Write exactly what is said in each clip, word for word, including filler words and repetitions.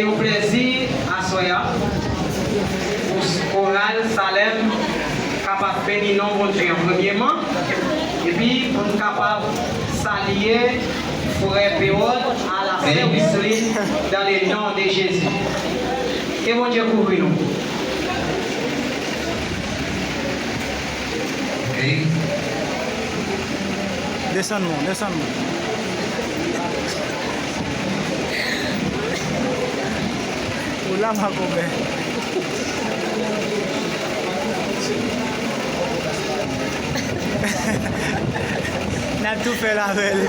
Se yon plèzi aswè a pou koral Salèm kapab beni non Bondye an premyeman, epi pou n kapab salye frè Perot à la sè Wislin dans le nom de Jésus. Ke Bondye kouvri nou. Desann mwen, desann mwen. Ou la, makomè. N ap tou fè l avè l.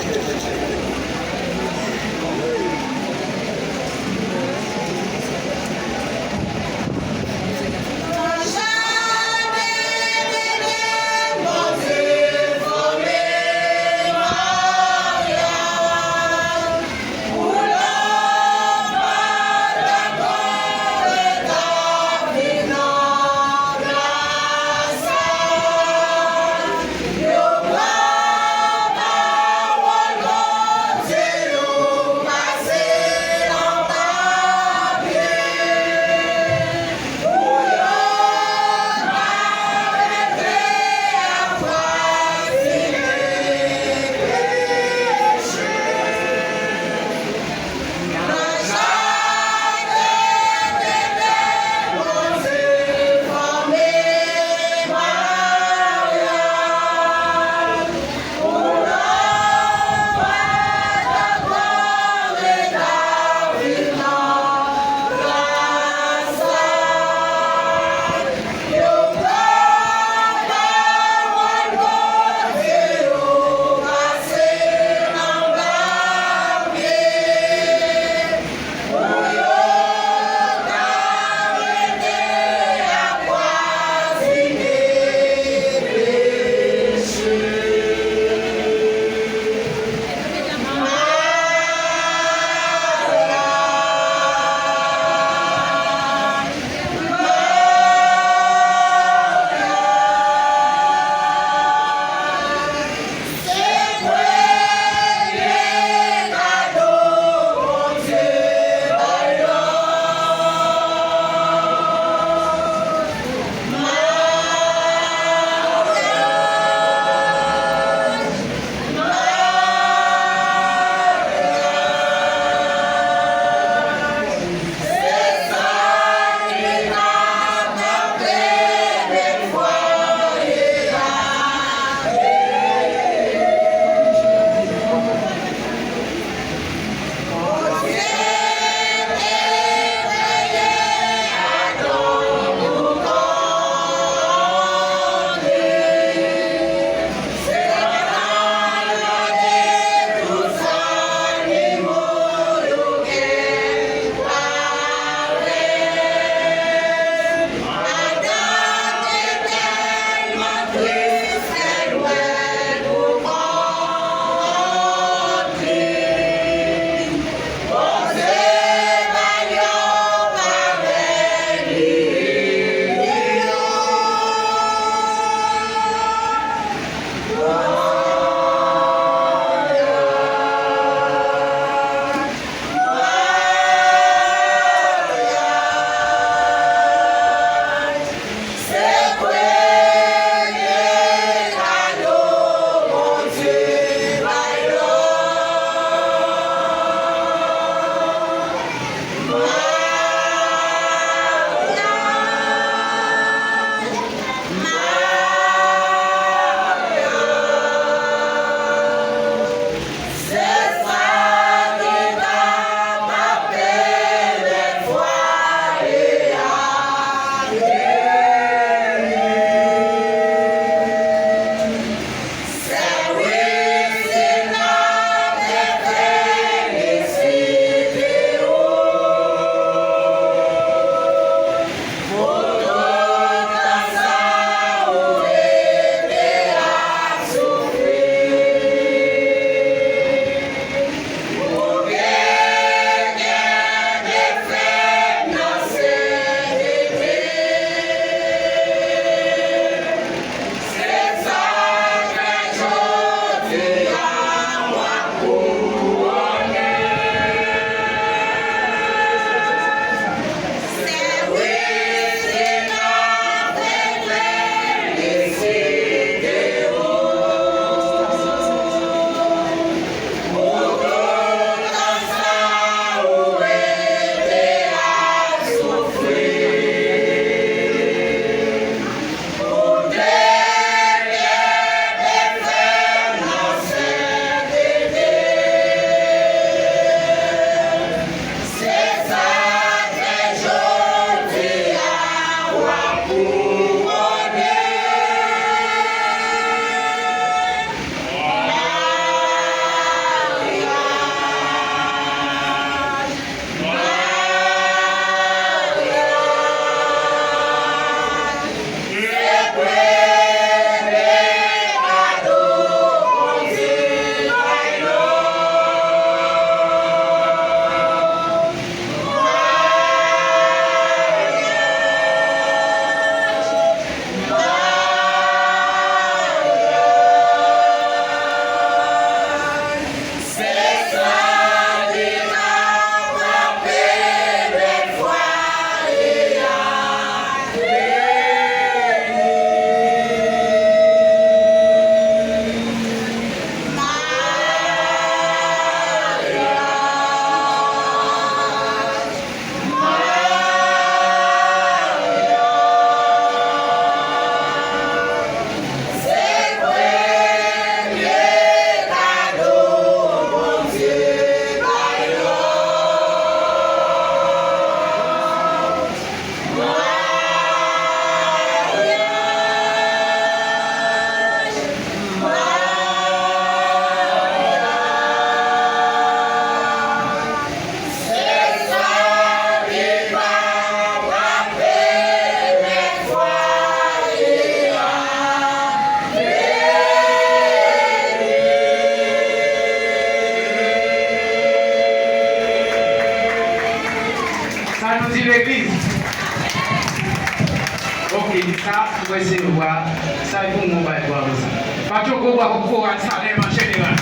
Sa pou resevwa, sa e pou mwen bay bwa konsa. Patyon gwo bwa pou koral Salem an jeneral.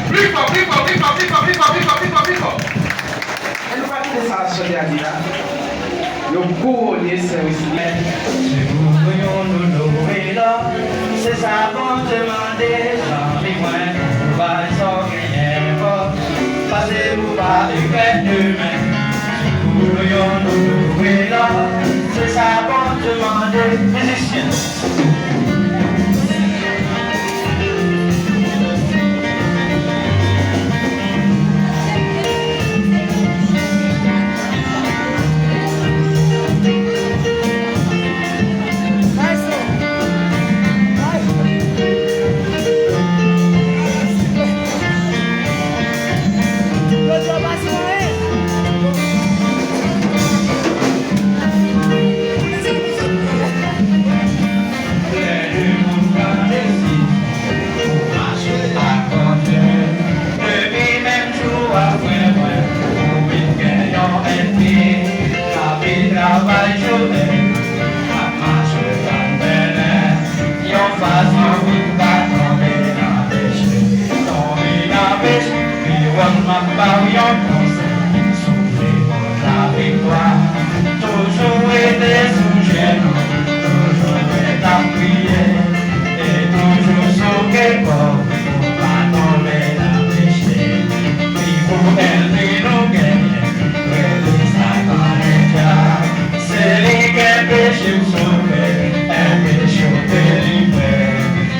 Pli fò, pli fò, pli fò, pli fò, pli fò, pli fò, pli fò, pli fò. E nou pa kite sa sòti a di la. Yo kouwone sèvis li. Se pou nou yon nouvo elò, se sa Bondye mande, zanmi mwen, pou bay sa w genyen fò. Pase pou pa regrèt demen. Se pou nou yon nouvo elò, se sa Bondye mande. Mizisyen. Lè de moun pran desizyon pou mache ak Bondye, depi menm jou a frè mwen, ou vin gen yon ènmi k ap travay jounen, k ap mache tann bèlè, yon fason pou n pa tonbe nan peche. Tonbe nan peche, pi wè m ap ba w yon konsèy, soufle laviktwa. Toujou rete sou jenou, toujou ret ap priye, e toujou souke kò w pou w pa tonbe nan peche. Pi gwo ènmi nou genyen, rele Satan Ledyab. Se li k enpeche w sove, enpeche w delivre.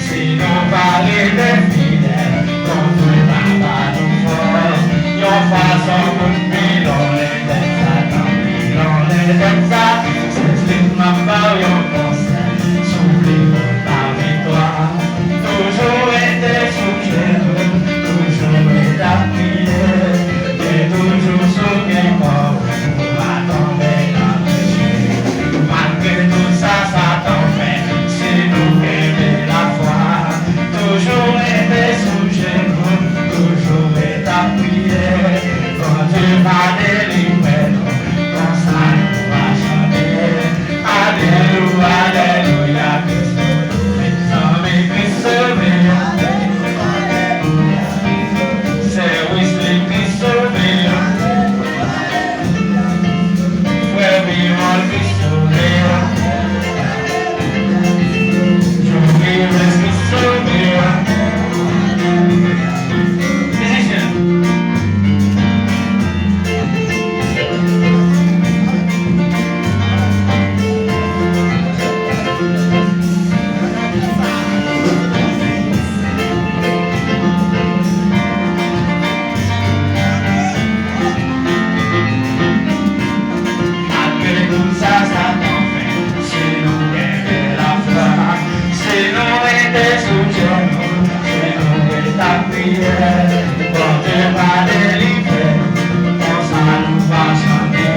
Si nou pa rete fidèl, Bondye va ba nou fòs. Yon fason pou n pilon lentèt Satan, pilon lentèt Satan. Se li m ap ba w yon konsèy, soufle laviktwa. Toujou rete sou jenou, toujou ret ap priye, e toujou souke kò w pou w pa tonbe nan peche. Malgre tout sa Satan fè, si nou kenbe lafwa, toujou rete sou jenou, toujou ret ap priye, Bondye va delivre nou, konsa nou va chante. Alelouya, alelouya, Kris sove, zanmi, Kris sove. Sè Wesley, Kris sove. Frè Miwòl, Kris sove. Joe Rivers, Kris sove. Mizisyen. Malgre tout sa Satan fè, si nou kenbe lafwa, si nou rete sou jenou, si nou ret ap priye, Bondye va delivre nou, konsa nou va chante.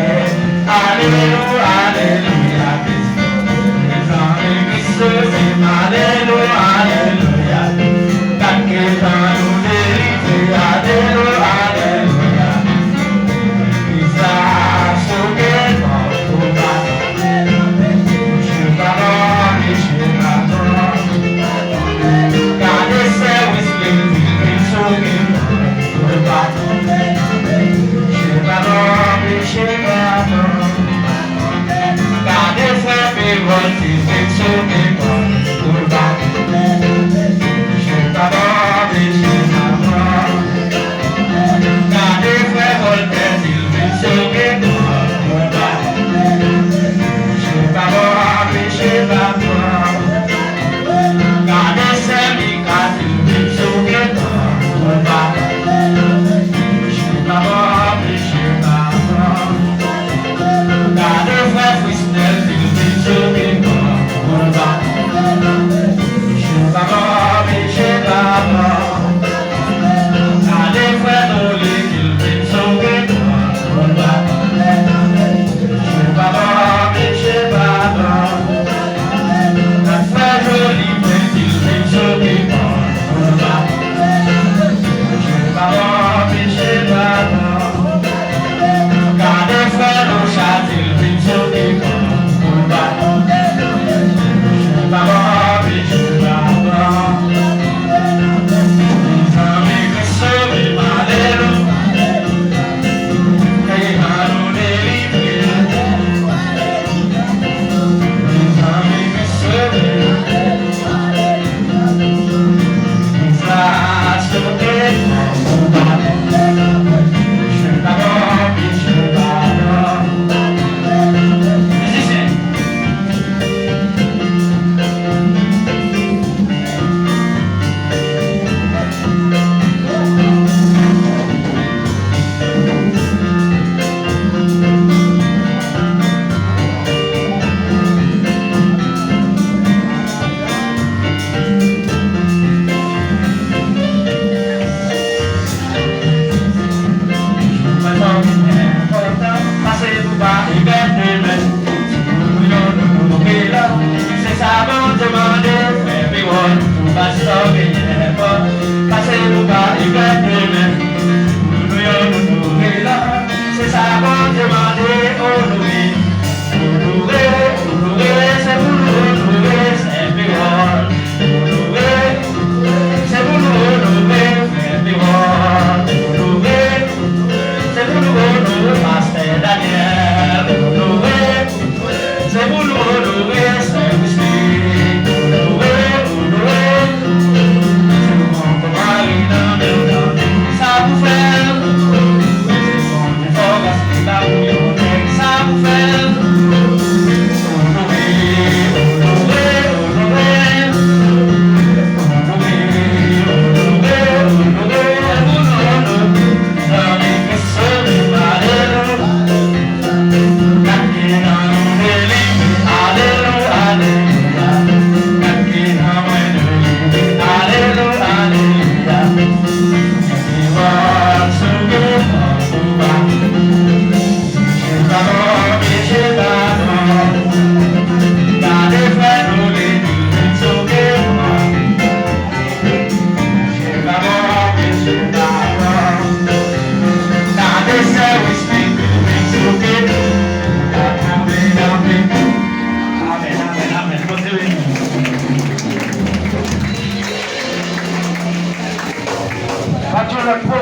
Alelouya, alelouya, Kris sove, zanmi, Kris sove m, alelouya, alelouya. Gad kijan nou delivre, alelouya, alelouya. Kris la souke kò w pou w pa tonbe nan peche. Peche pa bon, peche pa bon. Gade sèvis li, li vin souke kò w pou w pa tonbe nan peche. Peche pa bon, peche pa bon. Gade frè Miwòl, li vin souke kò l pou l pa tonbe nan peche. Peche pa bon, peche pa bon. Gade frè Vòltè, li vin souke kò l pou l pa tonbe nan peche. Peche pa bon, peche pa bon. Gade sè Mika, li vin souke kò l pou l pa tonbe nan peche. Peche pa bon, peche pa bon. Gade frè Frisnèl, li vin souke kò l pou l pa tonbe.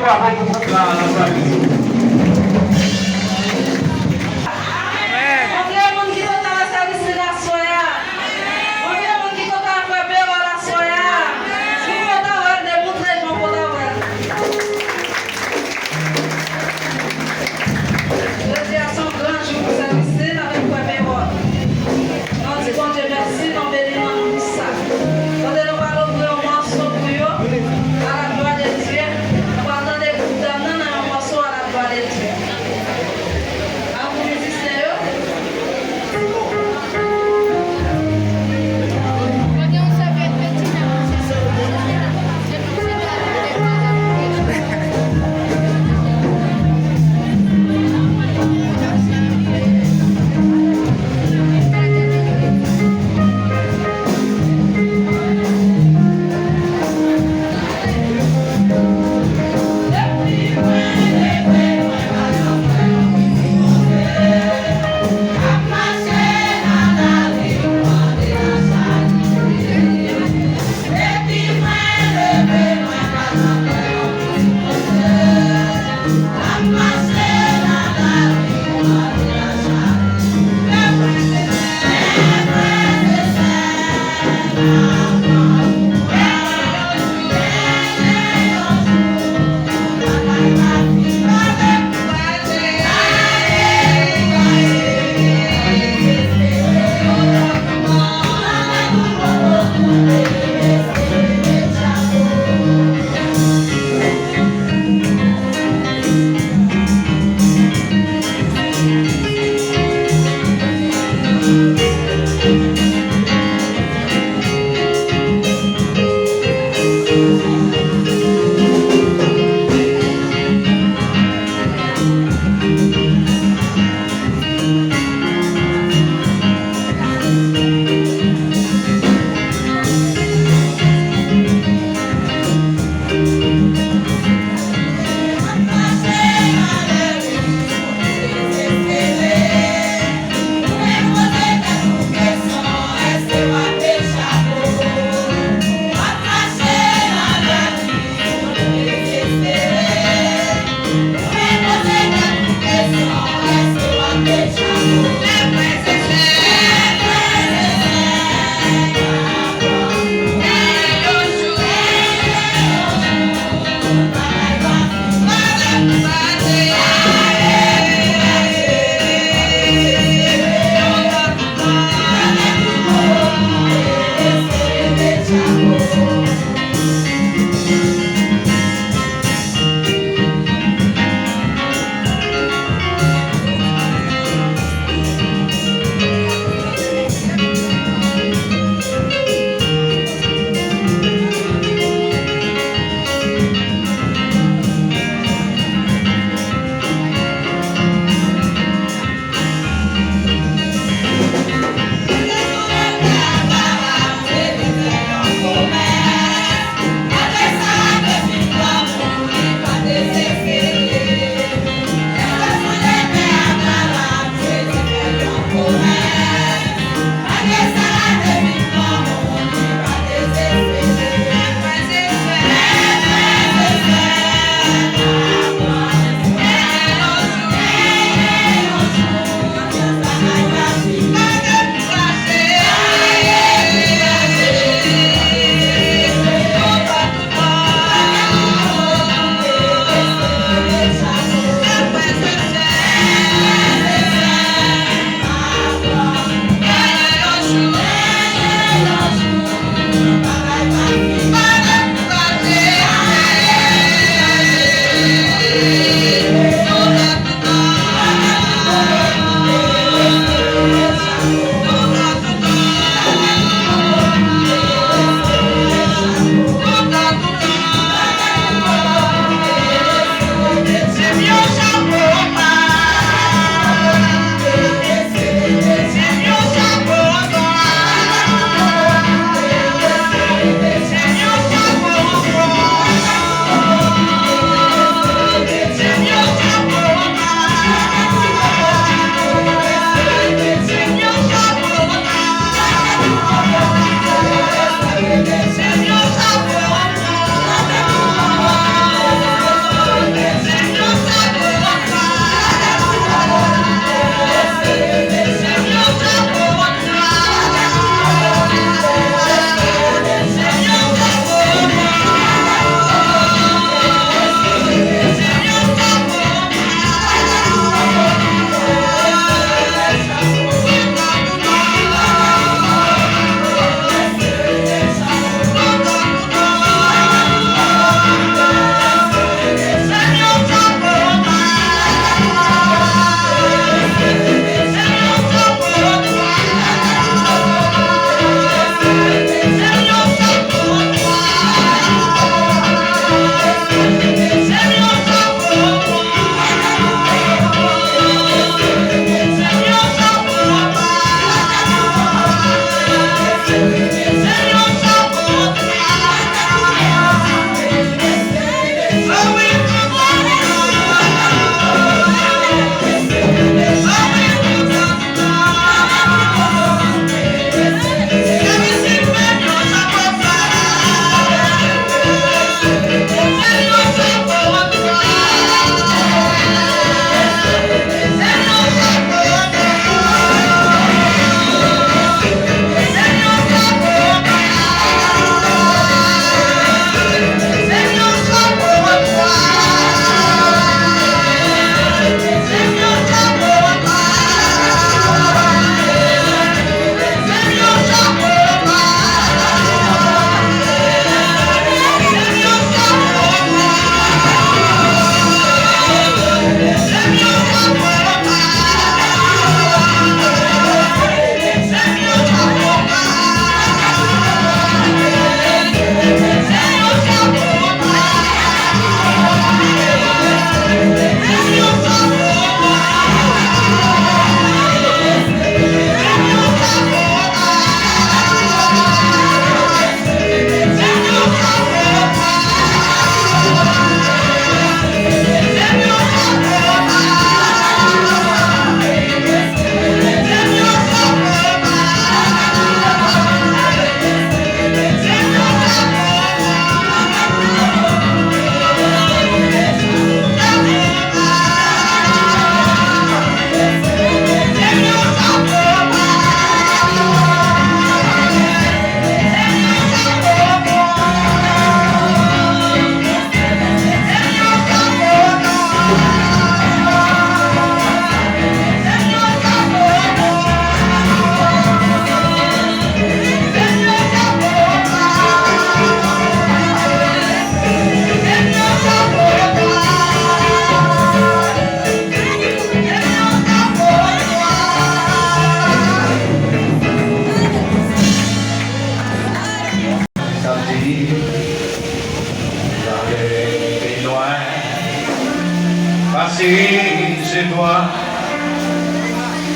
Konbyen moun ki kontan wè sèvis li nan aswè a? Konbyen moun ki kontan wè frè Pero nan aswè a? Si w kontan wè l, demontre jan w kontan wè l. Jodi a se yon gran jou pou sèvis li avèk frè Pero. Nou di Bondye mèsi, nou beni non l pou sa. Kote nou pral ofri yon mòso pou yo, à la gloire de Dieu. Nou pral tande gwoup dam nan nan yon mòso à la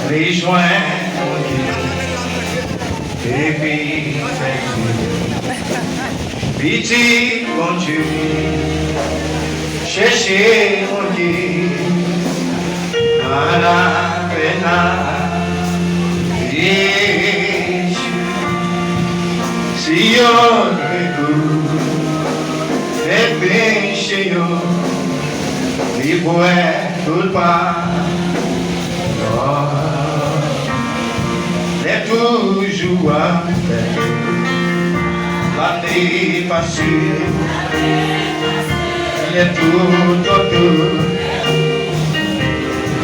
Rejwenn Bondye epi fè Bondye, pitit Bondye, chèche Bondye nan lapenn la. Jezi, si yo rekout peche yo, li bwè tout padon. Lè toujou avèk ou, lane pase, lè toutotou.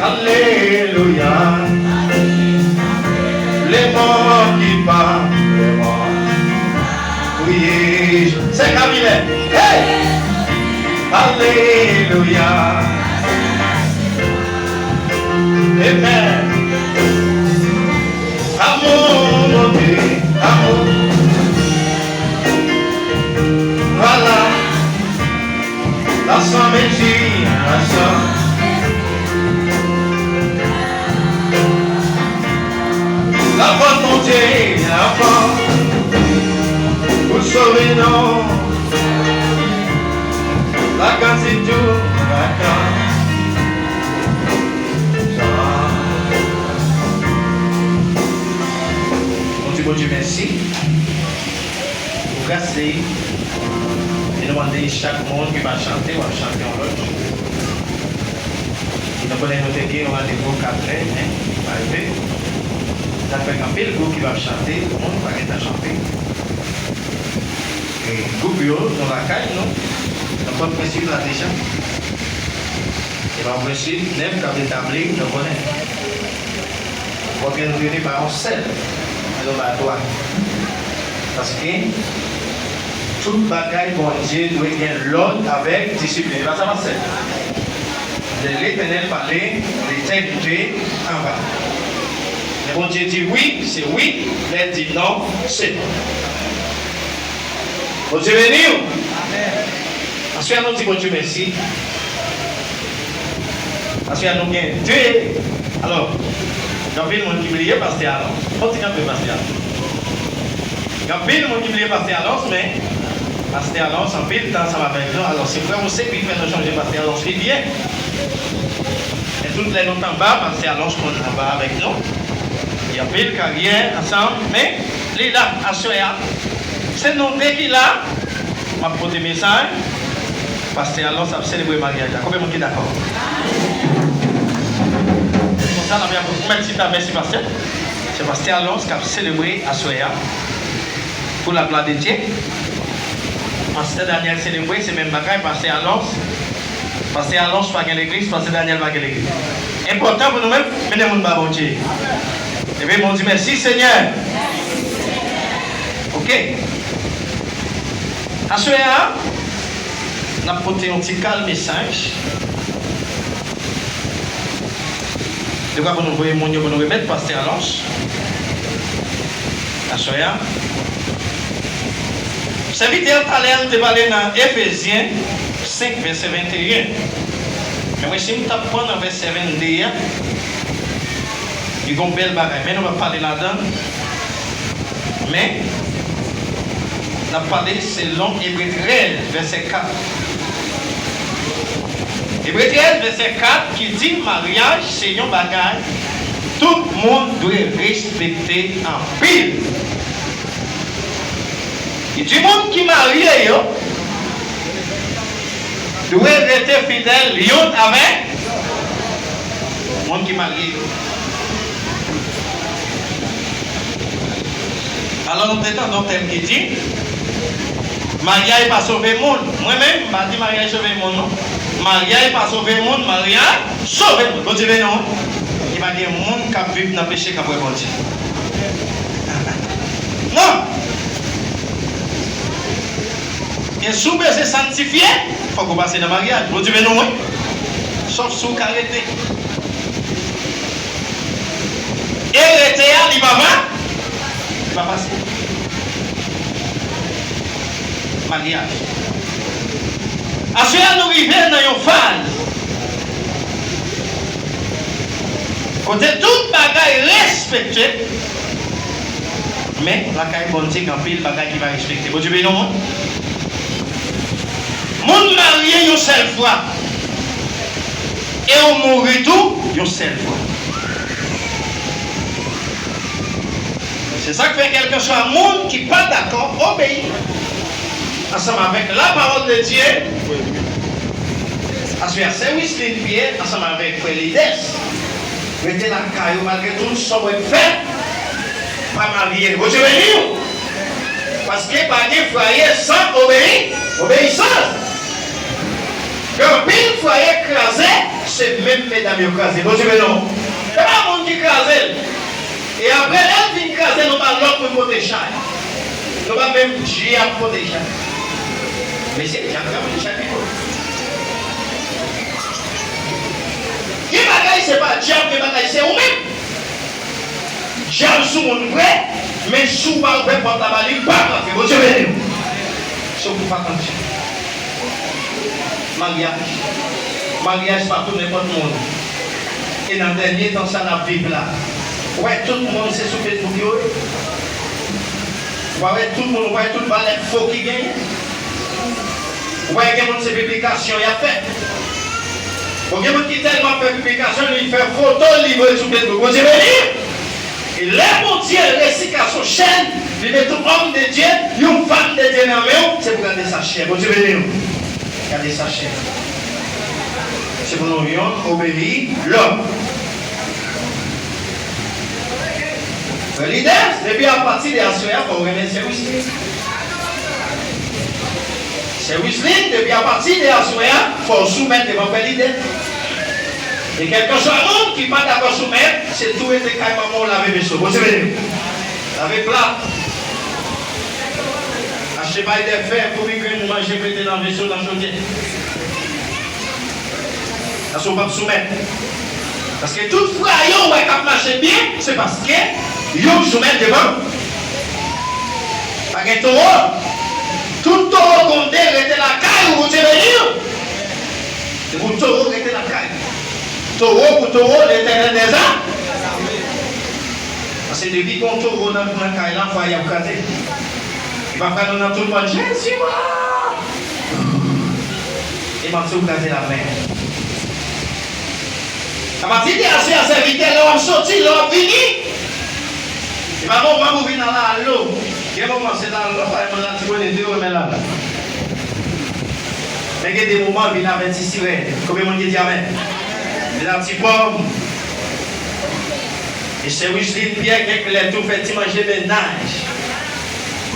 Alelouya. Lemò ki pa vrèman kriye. Se kabilè. Hey! Alelouya. Amen. Amou Bondye, amou. Vwala. Lasanm e di, lasanm. Lavwa Bondye, lavwa. Pou sove nou. Lakantitou, lakan. Nou di Bondye mèsi pou gras li. E nou mande chak moun ki pa chante, w ap chante yon lòt jou. E nou konnen nou te gen yon randevou katrè, men li pa rive. Sa fè gen anpil gwoup ki p ap chante, moun pa gentan chante. E gwoup yo, nou lakay nou, nan pwòp prensip la deja. E pa yon prensip nèf k ap etabli, nou konnen. Fòk nou rete pa yon sèl, men nou pa twa. Paske tout bagay Bondye dwe gen lòd avèk disiplin. E pa sa, pastè? Lè Letènèl pale, letènite anba. Lè Bondye di wi, se wi. Lè l di non, se non. Bondye beni w. Aswè a nou di Bondye mèsi. Aswè a nou gen de. Alò, gen anpil moun ki bliye pastè Alons. Fò ti kanpe pastè Alons. Gen anpil moun ki bliye pastè Alons, men pastè Alons anpil tan ansanm avèk nou. Alò, se frè Wose ki fè nou chonje pastè Alons pi byen. Men tout lè nou t anba, pastè Alons konn anba avèk nou. Gen anpil karyè ansanm, men li la aswè a. Se nou de ki la. M ap pote mesaj. Pastè Alons ap selebre maryaj la. Konbyen moun ki dakò? Konsa, n ap yon mèt chita, mèsi, pastè. Se pastè Alons k ap selebre aswè a. Pou la glwa de Dye. Pastè Daniel selebre, se menm bagay, pastè Alons. Pastè Alons pa gen legliz, pastè Daniel pa gen legliz. Enpòtan pou nou menm, mennen moun ba Bondye. Epi, Bondye, mèsi, Senyè. Ok. Aswè a, n ap pote yon ti kal mesaj. Dekwa pou nou voye moun yo pou nou remèt pastè Alons. Aswè a. Sèvitè a talè a, nou te pale nan Efezyen senk, vèsè venteyen. Men mwen, si m t ap pran nan vèsè vennde a, li gon bèl bagay, men nou p ap pale ladan. Men, n ap pale selon Ebre trèz, vèsè kat. Ebre trèz, vèsè kat, ki di maryaj se yon bagay tout moun dwe respekte anpil. Li di moun ki marye yo dwe rete fidèl youn avèk moun ki marye yo. Alò, nou te tande yon tèm ki di, maryaj pa sove moun. Mwen menm, m pa di maryaj sove moun, non. Maryaj pa sove moun, maryaj sove moun. Bondye beni w. Li pa gen moun k ap viv nan peche k ap wè Bondye. Non! E si w bezwen sanntifye, fòk ou pase nan maryaj. Bondye beni w, wi. Sòf si w ka rete. E rete a, li pa fa-, li pa fasil. Maryaj. Aswè a, nou rive nan yon faz. Kote tout bagay respekte, men lakay Bondye gen anpil bagay ki pa respekte. Bondye beni w, moun. Moun marye yon sèl fwa, e w mouri tou yon sèl fwa. Se sa k fè, kèlkeswa moun ki pa dakò, obeyi ansanm avèk lapawòl de Dye. Aswè a, sè Wislin Pyè ansanm avèk frè Lidès rete lakay yo, malgre tout sa w wè k fèt, pa marye. Bondye beni w. Paske pa gen fwaye san obeyi, obeyisans. Gen anpil fwaye k kraze, se menm medam yo kraze. Bondye beni w. Se pa moun ki kraze l. E apre, lè l fin kraze, nou ba lòt moun pote chay. Nou ba menm dyab pote chay. Mesye, dyab ka pote chay pito. Gen bagay, se pa dyab, gen bagay, se ou menm. Dyab sou moun vre, men si w pa ouvè pòt la ba li, li p ap rantre. Bondye beni w. Se w pou fè atansyon. Maryaj. Maryaj pa pou nenpòt moun. E nan dènye tan sa n ap viv la, w wè tout moun se sou Facebook yo ye. W wè tout moun, w wè tout valè fo ki genyen. W wè gen moun se piblikasyon y ap fè. Bon, gen moun ki tèlman fè piblikasyon, li fè foto l, li voye sou Facebook. Bondye beni! E lè Bondye resi kas yon chèn, li mete yon òm de Dye, yon fanm de Dye nan men w, se pou gade sa chè. Bondye beni w. Gade sa chè. Se pou nou yonn obeyi lòt. Lidè, depi apati de aswè a, fò w renmen sè Wislin. Sè Wislin, depi apati de aswè a, fò w soumèt devan frè Lidè. E kèlkeswa moun ki pa dakò soumèt, se tou rete kay manman w lave veso. Bondye beni w. Lave pla. Achte pay de fè pou migrenn manje mete nan veso nan chodyè. Paske w p ap soumèt. Paske tout fwaye w wè k ap mache byen, se paske yo soumèt devan. Pa gen towo. Tout towo gwonde rete lakay ou, Bondye beni w. Se pou towo rete lakay. Towo pou towo, Letènèl dèzame. Paske depi gon towo nan, nan kay la, fwaye ap kraze. E pafwa nou nan tout mòn, Jezi, wa! E manti w kraze la men. Apati de aswè a, sèvitè, lè w ap soti, lè w ap vini, e pa moman pou vin ala alo. Gen moman se la, lòt fwa, moun la ti konnen de yo renmen la. Men gen de moman, vin avèk ti sirèn. Konbyen moun ki di amèn? Vin ak ti pòm. E sè Wislin Pyè, kèk lè tou fè ti manje mennaj.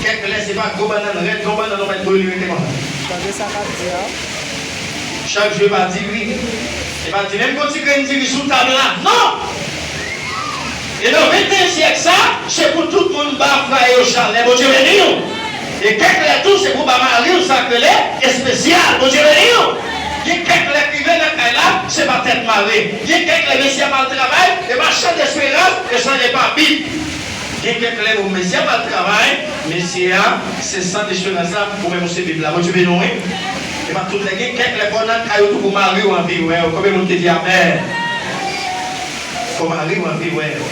Kèk lè se pa gwo bannann rèd, gwo bannann ou mèt brili rete konsa. Tande sa k ap di a. Chak jou e pa diri. E pa di menm gon ti grenn diri sou tab la. Non! E nan venteyen syèk sa, se pou tout moun ba fwaye yo chalè. Bondye beni w. E kèk lè tou, se pou ba mari w sa k rele espesyal. Bondye beni w. Gen kèk lè k rive nan kay la, se pa tèt mare. Gen kèk lè mesye ap al travay, e pa chan desperans, e chan e pa bib. Gen kèk lè pou mesye ap al travay, mesye a se sant esperans la, ou menm ou se bib la. Bondye beni w, wi. E pa tout lè, gen kèk lè fò w nan kay ou tou pou mari w anvi wè w. Konbyen moun ki di amèn? Fò mari w anvi wè w.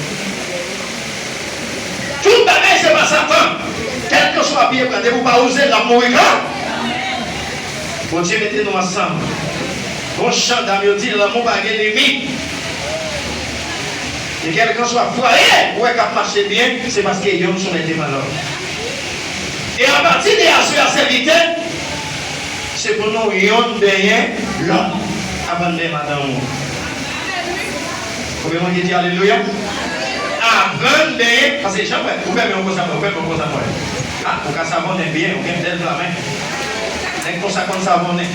Tout bagay se pa Satan. Kèlkeswa pye pran, depi w pa wouze l, l ap mouri gran. Bondye mete nou ansanm. Gon chan dam yo di, lanmou pa gen limit. E kèlkeswa fwaye ou wè k ap mache byen, se paske yonn soumèt devan lòt. E apati de aswè a, sèvitè, se pou nou yonn benyen lòt. Aprann benyen madanm ou. Konbyen moun ki di alelouya? Aprann benyen, paske jan mwen, ou fèmen yon konsa mwen, ou fèmen yon konsa mwen. A, ou ka savonnen byen, ou gen bèl flamen. Nèg konsa konn savonnen.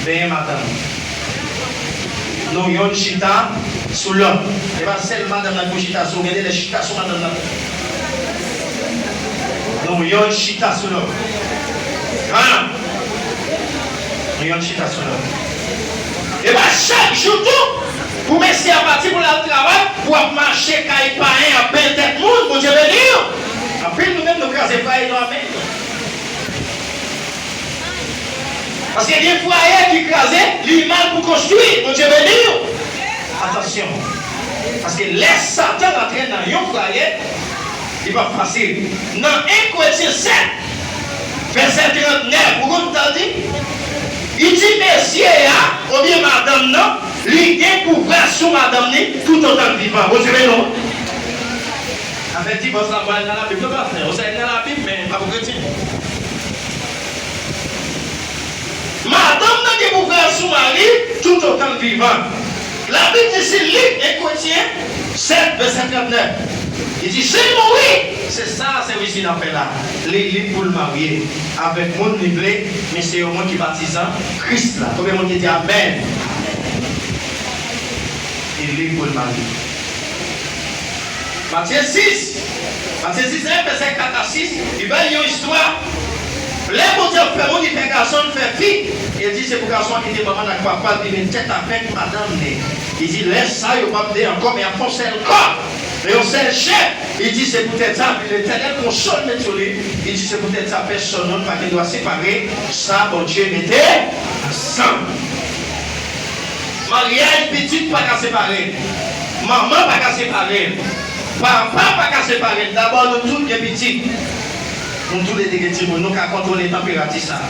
Benyen madanm. Nou yonn chita sou lòt. E pa sèl madanm nan pou chita sou ou, gen de lè chita sou madanm nan. Nou yonn chita sou lòt. Ha! Nou yonn chita sou lòt. E pa chak jou tou, pou mesye a pati pou l al travay, pou w ap mache kay payen ap benyen tèt moun, Bondye beni w. Anpil nou menm nou kraze fwaye nou a men nou. Paske gen fwaye ki kraze, li mal pou konstwi. Bondye beni w. Atansyon. Paske lè Satan rantre nan yon fwaye, li pa fasil. Nan en Korentyen sèt, vèsè trannèf, ou konn sa l di? Li di mesye a, oubyen madanm nan, li gen pouvwa sou madanm li toutotan l vivan. Bondye beni w. Afè divòs la, pa nan Labib non, pastè. Ou sa nan Labib, men pa pou kretyen. Madanm nan gen pouvwa sou mari toutotan l vivan. Labib di si li, en Korentyen sèt, vèsè trannèf, li di, si l mouri, se sa sèvis li n ap fè la. Li lib pou l marye avèk moun li vle, men se yon moun ki patizan Kris la. Konbyen moun ki di amèn? Li lib pou l marye. Matye sis, Matye sis, vèsè kat a sis, li bay yon istwa. Lè Bondye ap fè moun, li fè gason, li fè fi. Li di se pou gason an kite manman l ak papa l, li met tèt avèk madanm li. Li di lè sa a, yo p ap de ankò, men y ap fè yon sèl kò, yon sèl chè. Li di se poutèt sa, pi Letènèl pran sò l met sou li. Li di se poutèt sa, pèsonn moun pa gen dwa separe sa Bondye mete ansanm. Maryaj pitit pa ka separe l. Manman pa ka separe l. Papa pa ka separe l. Dabò, nou tout gen pitit. Nou toulede gen timoun. Nou ka kontwole tanperati sa a.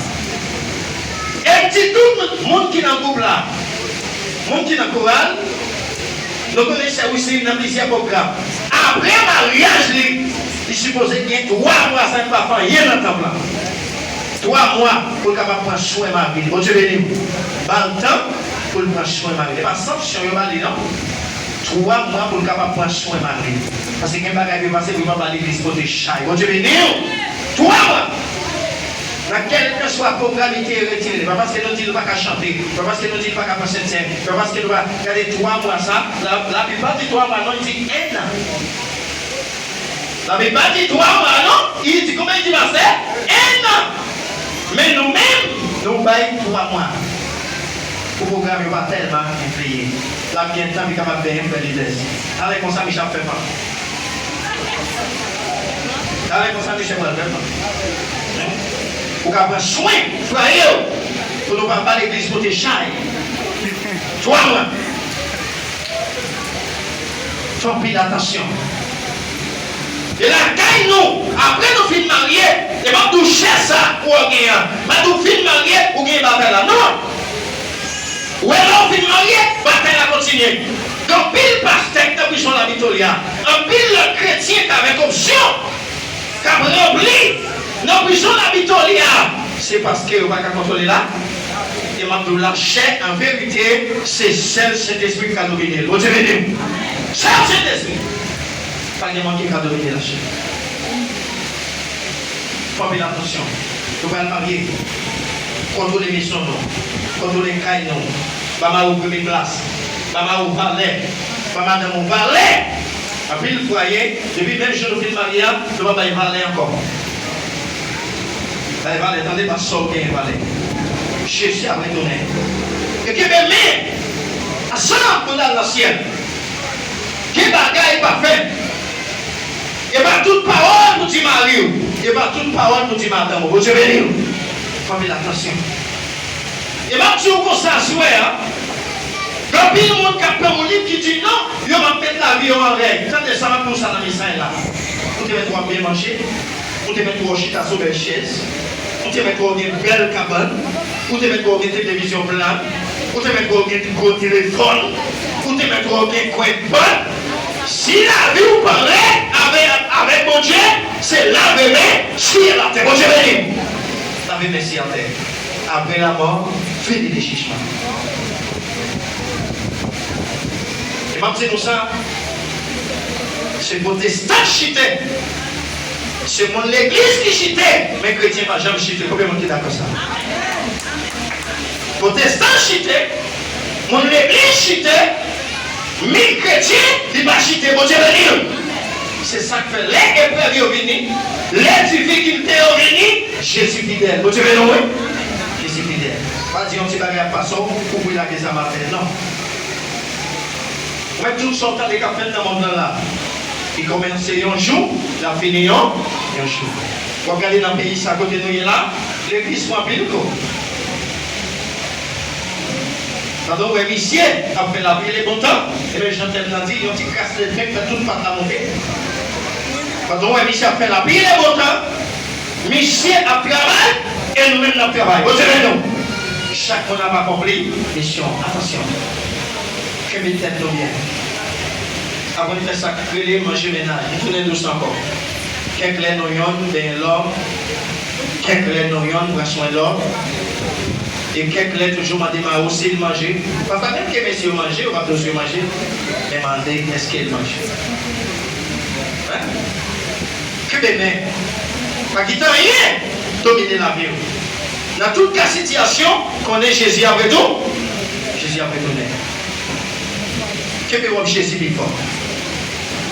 E m di tout moun ki nan gwoup la, moun ki nan koral, nou konnen sè Wisly nan plizyè pwogram. Apre maryaj li, li sipoze gen twa mwa san l pa fè anyen nan tanp lan. Twa mwa pou l kapab pran swen mari l. Bondye beni w. Ba l tan pou l pran swen mari l. E pa sanksyon yo ba li non. Twa mwa pou l kapab pran swen mari l. Paske gen bagay ki pase pou yo pa ba legliz pote chay. Bondye beni w. Twa mwa. Nan kèlkeswa pwogram li te retire, pa paske nou di l pa ka chante, pa paske nou di l pa ka pran sentsèn, pa paske nou pa gade twa mwa sa, la, Labib pa di twa mwa non, li di ennan. Labib pa di twa mwa non, li di konbyen li di pastè? Ennan. Men nou menm, nou bay twa mwa. Pou pwogram yo pa tèlman enplike. L ap gen tan, li kapab benyen frè Lidès. Talè konsa, misye ap fè fanm. Talè konsa, misye pral fè fanm. Ou ka pran swen fwaye w pou nou pa ba legliz pote chay. Twa mwa. Fè anpil atansyon. E lakay nou, apre nou fin marye, e m ap di w chè sa ou ap gen an, m ap di w fin marye, ou gen batay la. Non! Ou wè lè w fin marye, batay la kontinye. Gen anpil pastè k nan prizon Labitoli a, anpil lòt kretyen k avèk opsyon k ap ranpli nan prizon Labitoli a, se paske yo pa ka kontwole la. E m ap di w lachè, an verite, se sèl Sentespri ki ka domine l. Bondye beni w. Sèl Sentespri. Pa gen moun ki ka domine lachè. Fè anpil atansyon. Nou pral marye. Kontwole mezon nou. Kontwole kay nou. Ba mari w premye plas. Ba mari w valè. Ba madanm ou valè. Anpil fwaye, depi menm jou nou fin marye a, nou pa bay valè ankò. Bay valè, tande, pa sa w genyen valè. Jezi ap retounen. E kenbe men ansanm pou n al nan syèl. Gen bagay pa fè. E pa tout pawòl pou di mari w. E pa tout pawòl pou di madanm ou. Bondye beni w. Fè anpil atansyon. E m ap di w konsa aswè a, gen anpil moun k ap tann yon liv ki di non, yo p ap met lavi yo an règ. Tande sa, m ap di w sa nan mesaj la. Ou te mèt wè w ap byen manje, ou te mèt wè w chita sou bèl chèz, ou te mèt wè w gen bèl kabann, ou te mèt wè w gen televizyon plat, ou te mèt wè w gen gwo telefòn, ou te mèt wè w gen kwen bòt. Si lavi w pa rèd avè, avèk Bondye, se lave men, siye l atè. Bondye beni w. Lave men, siye atè. Apre lamò, vini de jijman. E m ap di nou sa, se pwotestan k chite, se moun legliz ki chite, men kretyen pa janm chite. Konbyen moun ki dakò sa? Pwotestan chite, moun legliz chite, men kretyen, li pa chite. Bondye beni w. Se sa k fè lè eprèv yo vini, lè difikilte yo vini, Jezi fidèl. Bondye beni w, wi. Jezi fidèl. Pa di yon ti bagay ap pase w, ou pou lage zam atè. Non. Ou mèt di w sa w tande k ap fèt nan mond lan la. Li kòmanse yon jou, l ap fini yon, yon jou. W ap gade nan peyi sa kote nou ye la, legliz pran pil kou. Pandan w wè misye ap fè lapli e le bon tan, ebyen jan tèm nan di, yon ti kras lèten fè tout pat la monte. Pandan w wè misye ap fè lapli e le bon tan, misye ap travay e nou menm n ap travay. Bondye beni w. Chak moun ap akonpli misyon. Atansyon. Kenbe tèt nou byen. Aprann fè sa k rele manje mennaj. M tounen dous ankò. Kèk lè nou yonn benyen lò. Kèk lè nou yonn pran swen lò. E kèk lè toujou mande mari w si l manje. Pafwa menm ke mesye yo manje, yo p ap di w si yo manje. Men mande èske l manje. Hein? Kenbe men. Pa kite anyen domine lavi w. Nan tout ka sitiyasyon, konnen Jezi ap retou-, Jezi ap retounen. Kenbe wòb Jezi pi fò.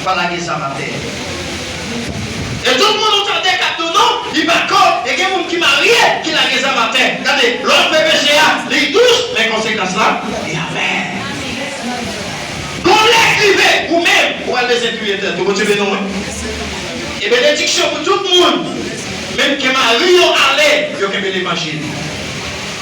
Pa lage zam atè. E tout moun ou tande k ap di w non, li pa kò, e gen moun ki marye, ki lage zam atè. Gade, lè w ap fè peche a, li dous, men konsekans la, li amè. Gon lè k rive, ou menm, ou al bezwen touye tèt ou. Bondye beni w, wi. E benediksyon pou tout moun, menm ke mari yo ale, yo kenbe levanjil.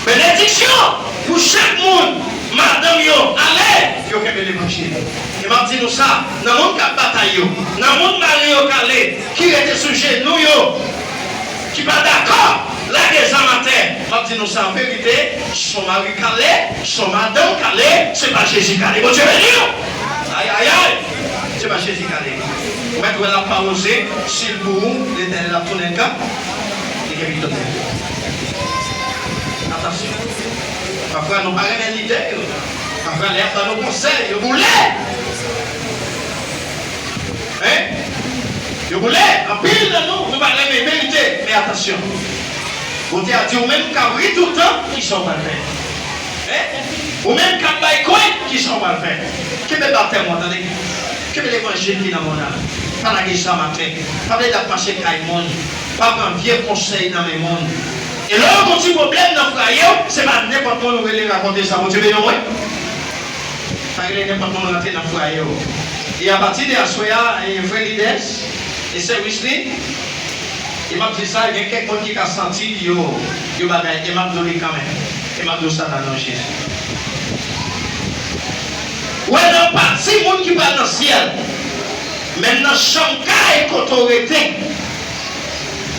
Benediksyon pou chak moun, madanm yo ale, yo kenbe levanjil. E m ap di nou sa, nan moun k ap batay yo, nan moun mari yo k ale, ki rete sou jenou yo, ki pa dakò lage zam atè, m ap di nou sa an verite, si w mari k ale, si w madanm k ale, se pa Jezi k ale. Bondye beni w! Ayayay! Se pa Jezi k ale. Ou mèt wè l ap pa oze, si l pou ou, Letènèl ap tounen l ka, li gen pi donnen. Atansyon. Pafwa nou pa renmen lidè yo. Pafwa lè y ap ba nou konsèy, yo boule. Hein? Yo boule. Anpil nan nou, nou pa renmen verite. Men atansyon. Bondye a di ou menm k ap ri toutan, kisa w pral fè? Hein? Ou menm k ap bay kwen, kisa w pral fè? Kenbe batèm ou an, tande. Kenbe levanjil ki nan men w la. Pa lage zam atè. Pa plede ap mache kay moun. Pa pran vye konsèy nan men moun. E lè w gon ti pwoblèm nan fwaye w, se pa nenpòt moun ou rele rakonte sa. Bondye beni w, wi. Pa rele nenpòt moun rantre nan fwaye w. E apati de aswè a, e frè Lidès, e sè Wisly, e m ap di sa, gen kèk moun ki ka santi yo, yo bagay, e m ap di w li kanmenm. E m ap di w sa nan non Jezi. Ou wè nan pati moun ki pral nan syèl, men nan chanm kay kote w rete,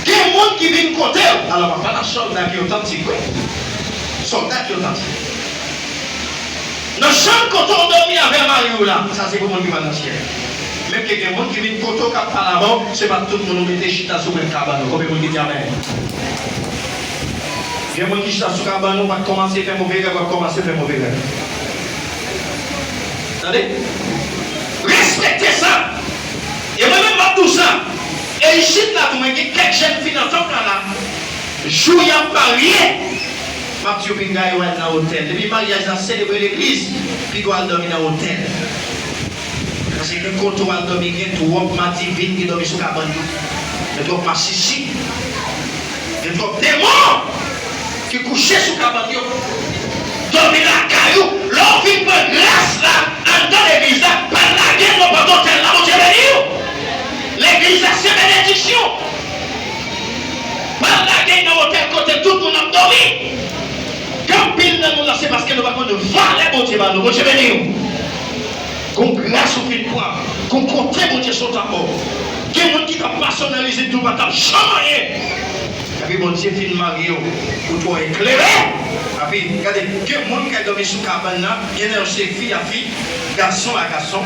gen moun ki vin kote w. Alò, m ap pale a sòlda ki otantik, wi. Sòlda ki otantik. Nan chanm kote w dòmi avè mari w la, sa se pou moun ki pral nan syèl. Menm ke gen moun ki vin kote w k ap pale avè w, se pa tout moun ou mete chita sou menm kabann ou. Konbyen moun ki di amèn? Gen moun ki chita sou kabann ou, w ap kòmanse fè move rèv, w ap kòmanse fè move rèv. Tande? Respekte sa. E mwen menm m ap di w sa. E isit la tou, mwen gen kèk jèn fi nan tanp la la. Jou y ap marye, m ap di yo pinga yo al nan otèl. Depi maryaj la selebre legliz, piga w al dòmi nan otèl. Paske gen kote w al dòmi, gen twòp madivin ki dòmi sou kabann yo. Gen twòp masisi. Gen twòp demon ki kouche sou kabann yo. Dòmi lakay ou. Lè w fin pran gras la anndan legliz la, pa lage l nan pòt otèl la. Bondye beni w. Legliz la se benediksyon. Pa lage l nan otèl kote tout moun ap dòmi. Gen anpil nan nou la, se paske nou pa konn valè Bondye ba nou. Bondye beni w. Gon gras ou fin pran, gon kote Bondye sot anba w. Gen moun ki t ap mason nan rizin tou pa t ap janm anyen. Epi Bondye fin marye w, ou twò eklere. Epi, gade, gen moun k al dòmi sou kabann nan, gen nan yo se fi a fi, gason a gason.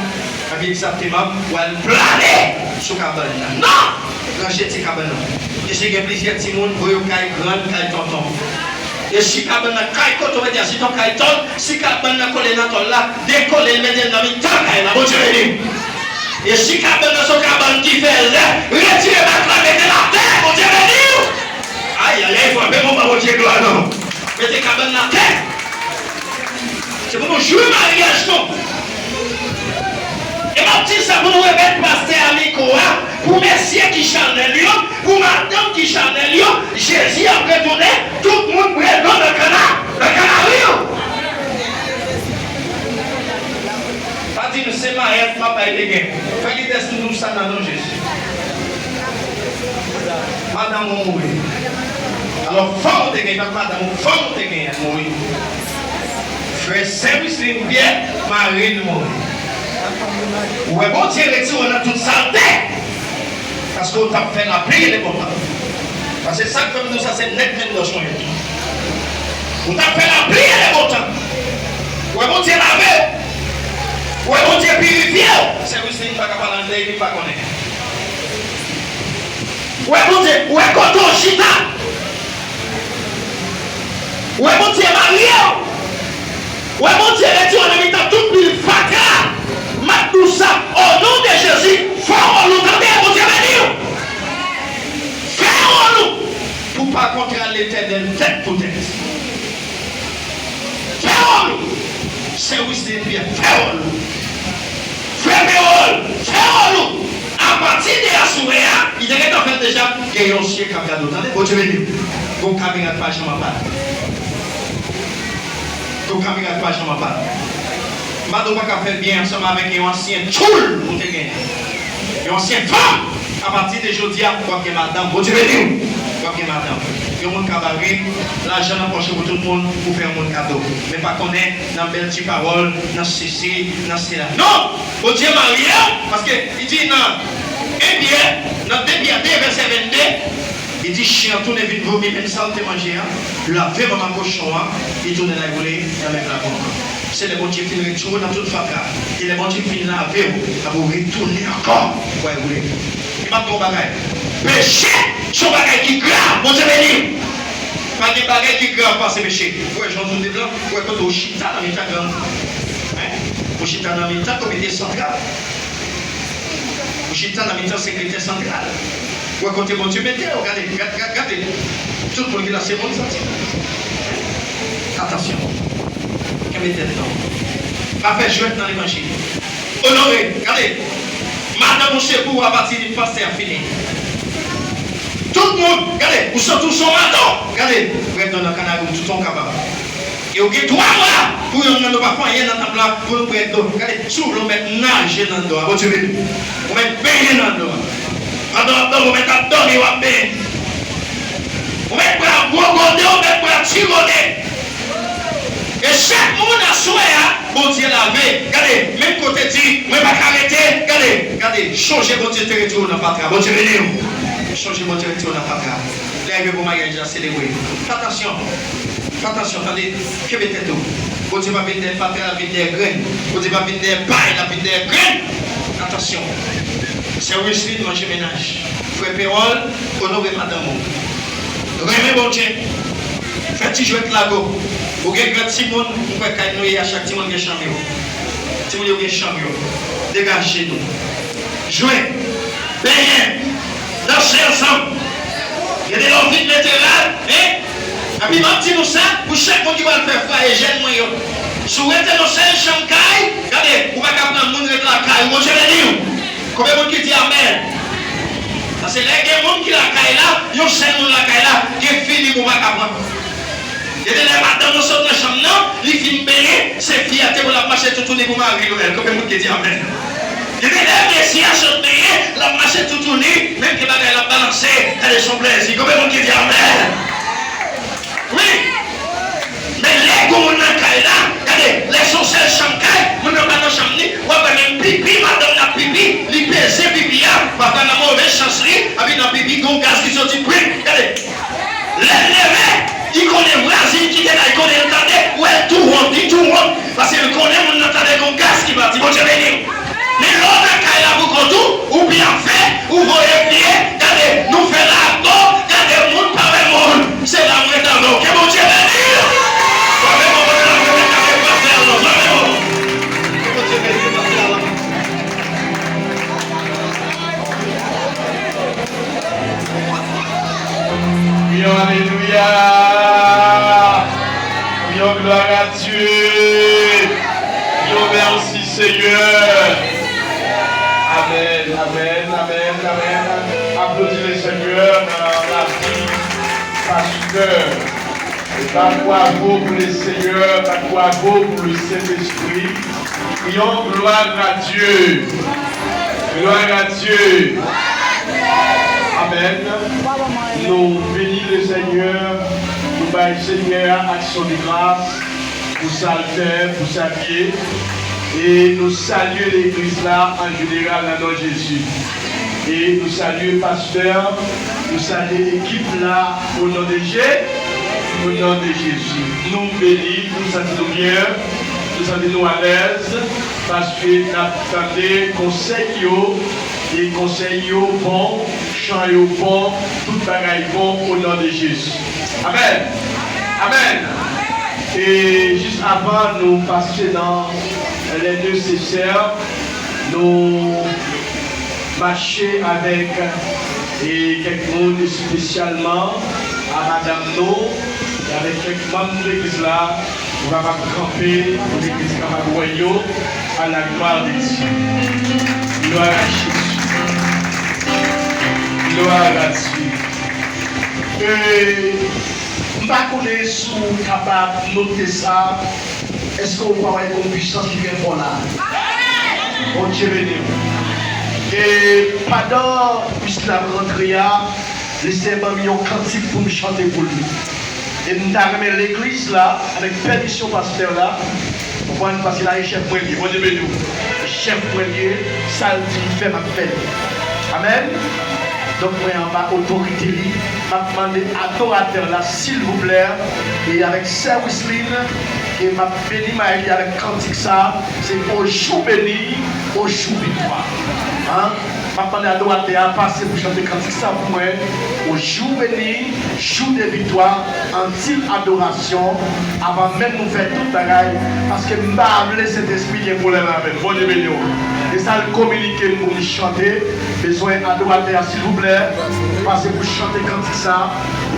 Epi egzakteman, w al plane sou kabann nan. Non! Ranje ti kabann nan. Mesye gen plizyè timoun, voye yo kay grann, kay tonton. E si kabann nan kay kote w mete a, si t on kay tòl, si kabann nan kole nan tòl la, dekole l mete l nan mitan kay la. Bondye beni w. E si kabann nan se yon kabann ki fè lè, retire matla, mete l atè. Bondye beni w. Ayayay, frape bon ba Bondye glwa non. Mete kabann nan atè. Se pou nou jwi maryaj nou. E m ap di sa pou nou remèt pastè a mikwo a, pou mesye ki chanèl yo, pou madanm ki chanèl yo, Jezi ap retounen, tout moun pre dlo nan kana, nan kanari yo. Pa di m se mayèt m ap bay pegen. Fè lidè sou nou sa nan non Jezi. Madanm ou mouri. Alò, fanm ou te gen, pa madanm ou, fanm ou te gen, mouri. Frè Sè Wislin Pyè, mari l mouri. Ou wè Bondye retire w nan tout salte. Paske w t ap fè lapli e lebontan. Paske sa k fè m di w sa, se nèg Mendòs mwen ye tou. Ou t ap fè lapli e lebontan. Ou wè Bondye lave w. Ou wè Bondye pirifye w. Sè Wislin pa ka pale anglè, li pa konnen. Ou wè Bondye, ou wè kote w chita. Ou wè Bondye marye w. Ou wè Bondye retire w nan mitan tout pil fatra. M ap di w sa, o non de Jezi, fè wòl ou tande, Bondye beni w. Fè wòl ou pou w pa kontre a Letènèl tèt pou tèt. Fè wòl ou. Sè Wislin Pyè, fè wòl ou. Frè Pewòl, fè wòl ou. Apati de aswè a, li te gentan fè l deja, gen yon zye k ap gade w, tande, Bondye beni w. Gon kamera k pa janm anba l. Gon kamera k pa janm anba l. Madanm ou pa ka fè byen ansanm avèk yon ansyen tchoul ou te genyen. Yon ansyen fanm. Apati de jodi a, w ap gen madanm. Bondye beni w. W ap gen madanm. Yon moun ka bare lajan nan pòch ou pou tout moun, pou fè yon moun kado. Men pa konnen nan bèl ti pawòl, nan sesi, nan sela. Non! Bondye marye w, paske li di nan en Pyè, nan de Pyè de vèsè vennde, li di chen an tounen vin vomi menm sa l te manje a, lave manman kochon an, li tounen la boule nan menm lagon an. Se lè Bondye fin retire w nan tout fatra, e lè Bondye fin lave w, apre w retounen ankò, w a boule. M ap di w yon bagay, peche se yon bagay ki grav, Bondye beni w. Pa gen bagay ki grav pase peche. Ou wè jan w toujou blan, ou wè kote w chita nan mitan gang. Hein? Ou chita nan mitan komite santral. Ou chita nan mitan sekretè santral. Ou wè kote Bondye mete w. Gade, gade, gade, gade. Tout moun ki la se moun santi. Atansyon. Kenbe tèt nou. Pa fè jwèt nan levanjil. Onore, gade. Madanm ou se pou ou apati de pastè a fini. Tout moun, gade, ou santi w se yon mato. Gade, prèt nan kanari w toutan w kapab. E w gen twa mwa pou yonn nan nou pa fè anyen nan tanp la pou nou prèt do. Gade, si w vle w mèt naje nan do a. Bondye beni w. Ou mèt benyen nan do a. Pandan w ap dòmi, ou mèt ap dòmi, w ap benyen. Ou mèt pran gwo gode, ou mèt pran ti gode. E chak moun aswè a, Bondye lave. Gade, menm kote di, mwen pa ka rete. Gade, gade, chonje Bondye te retire w nan fatra. Bondye beni w. Chonje Bondye retire w nan fatra. Lè rive pou maryaj la, selebre. Fè atansyon. Fè atansyon, tande. Kenbe tèt ou. Bondye pa vin dèyè fatra, l ap vin dèyè grenn. Bondye pa vin dèyè pay, l ap vin dèyè grenn. Atansyon. Sè Wislin, manje mennaj. Frè Pewòl, onore madanm ou. Renmen Bondye. Fè ti jwèt lago. Ou gen gran timoun, m kwè kay nou ye a, chak timoun gen chanm yo. Timoun yo gen chanm yo. Degaje nou. Jwe. Benyen. Danse ansanm. Gen de lè w vin mete rad, hein? Epi m ap di nou sa, pou chak moun ki pral fè fwaye jèn mwen yo. Si w rete nan sèl chanm kay, gade, ou pa ka pran moun ret lakay ou, Bondye beni w. Konbyen moun ki di amèn? Paske lè gen moun ki lakay la, yon sèl moun lakay la, gen fi li ou pa ka pran. Gen de lè madanm nan sot nan chanm nan, li fin benyen, se fyète pou l ap mache toutouni pou mari l wè l. Konbyen moun ki di amèn? Gen de lè mesye a sot benyen, l ap mache toutouni, menm ke bagay la ap balanse, gade se yon plèzi. Konbyen moun ki di amèn? Wi. Men lè gon moun nan kay la, gade, lè se yon sèl chanm kay, moun nan pa nan chanm li, w ap wè menm pipi, madanm nan ap pipi, li peze pipi a, pafwa nan move chans li, epi nan pipi, gon gaz ki soti pwip, gade. Lè l leve, li konnen vwazin ki te la, li konnen l tande, w wè l tou wont, li tou wont, paske l konnen moun nan tande gon gaz ki pati. Bondye beni w. Men lè w nan kay la pou kont ou, ou byen fè, ou voye pye, gade, nou fè lago, gade, moun pa wè moun. Se la m ret avè w. Ke Bondye beni w. Frape moun kote l ap rete, frape pastè a non, frape moun. Ke Bondye beni w, pastè a non. Kriyon alelouya. Kriyon glwa a Dye. Kriyon mèsi Senyè. Amèn, amèn, amèn, amèn. Aplodi le Senyè nan lavi pastè. Bat bwavo pou le Senyè, bat bwavo pou le Sentespri. Kriyon glwa a Dye. Glwa a Dye. Amèn. Nou beni le Senyè, nou bay Senyè a aksyon de gras. Pou sa l fè, pou sa l ye. E nou salye legliz la an jeneral nan non Jezi. E nou salye pastè, nou salye ekip la o non de Je, o non de Jezi. Nou beni, nou santi nou byen, nou santi nou alèz, paske n ap tande konsèy yo, e konsèy yo bon, chan yo bon, tout bagay bon o non de Jezi. Amèn. Amèn. E jis avan nou pase nan lè nesesè, nou mache avèk e kèk moun, espesyalman a madanm nou, e avèk kèk manm legliz la, nou kapab kanpe pou legliz kapab wè yo, à la gloire de Dieu. Gloire à Jésus. Gloire à Dieu. E, m pa konnen si w kapab note sa. Èske w pa wè yon pisans ki gen fò la? Bondye beni w. E pandan Priscilla ap rantre a, Leseyè ban m yon kantik pou m chante pou li. E m ta renmen legliz la, avèk pèmisyon pastè la, konprann, paske la e chèf mwen l ye. Bondye beni w. Chèf mwen l ye, sa l di m fè, m ap fè l. Amèn. Donk, mwen anba otorite li. M ap mande adoratè la, silvouplè, e avèk sè Wisline, e m ap beni may li avèk kantik sa, se O jou beni, o jou viktwa. An? M ap mande adoratè a pase pou chante kantik sa pou mwen. O jou beni, jou de viktwa, an stil adorasyon, avan menm nou fè tout bagay, paske m pa vle Sentespri gen pwoblèm avè m. Bondye beni w. E sa l kominike m pou m chante. Bezwen adoratè a, silvouplè, pase pou chante kantik sa.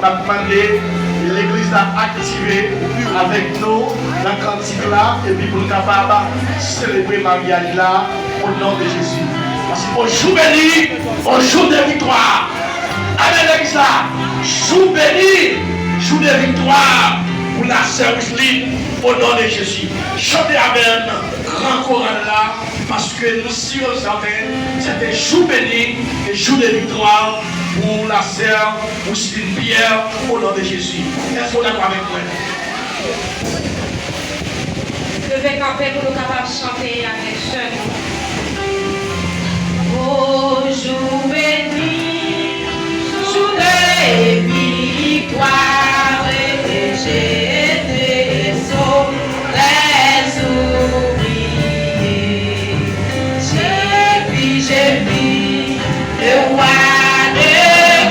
M ap mande legliz la aktive avèk nou nan kantik la, epi pou n kapab selebre maryaj la o non de Jezi. Paske o jou beni, o jou de viktwa. Amèn, legliz la. Jou beni, jou de viktwa pou la sè Wisline, o non de Jezi. Chante avè m, gran koral la, paske nou si e sèten, se te jou beni e jou de viktwa pou la sè Wisline Pierre, o non de Jezi. Èske w dakò avèk mwen? Leve kanpe pou nou kapab chante avèk sè nou. O jou beni, jou de viktwa, e jete sou lèzoubliye. Jemi, jemi, le roi de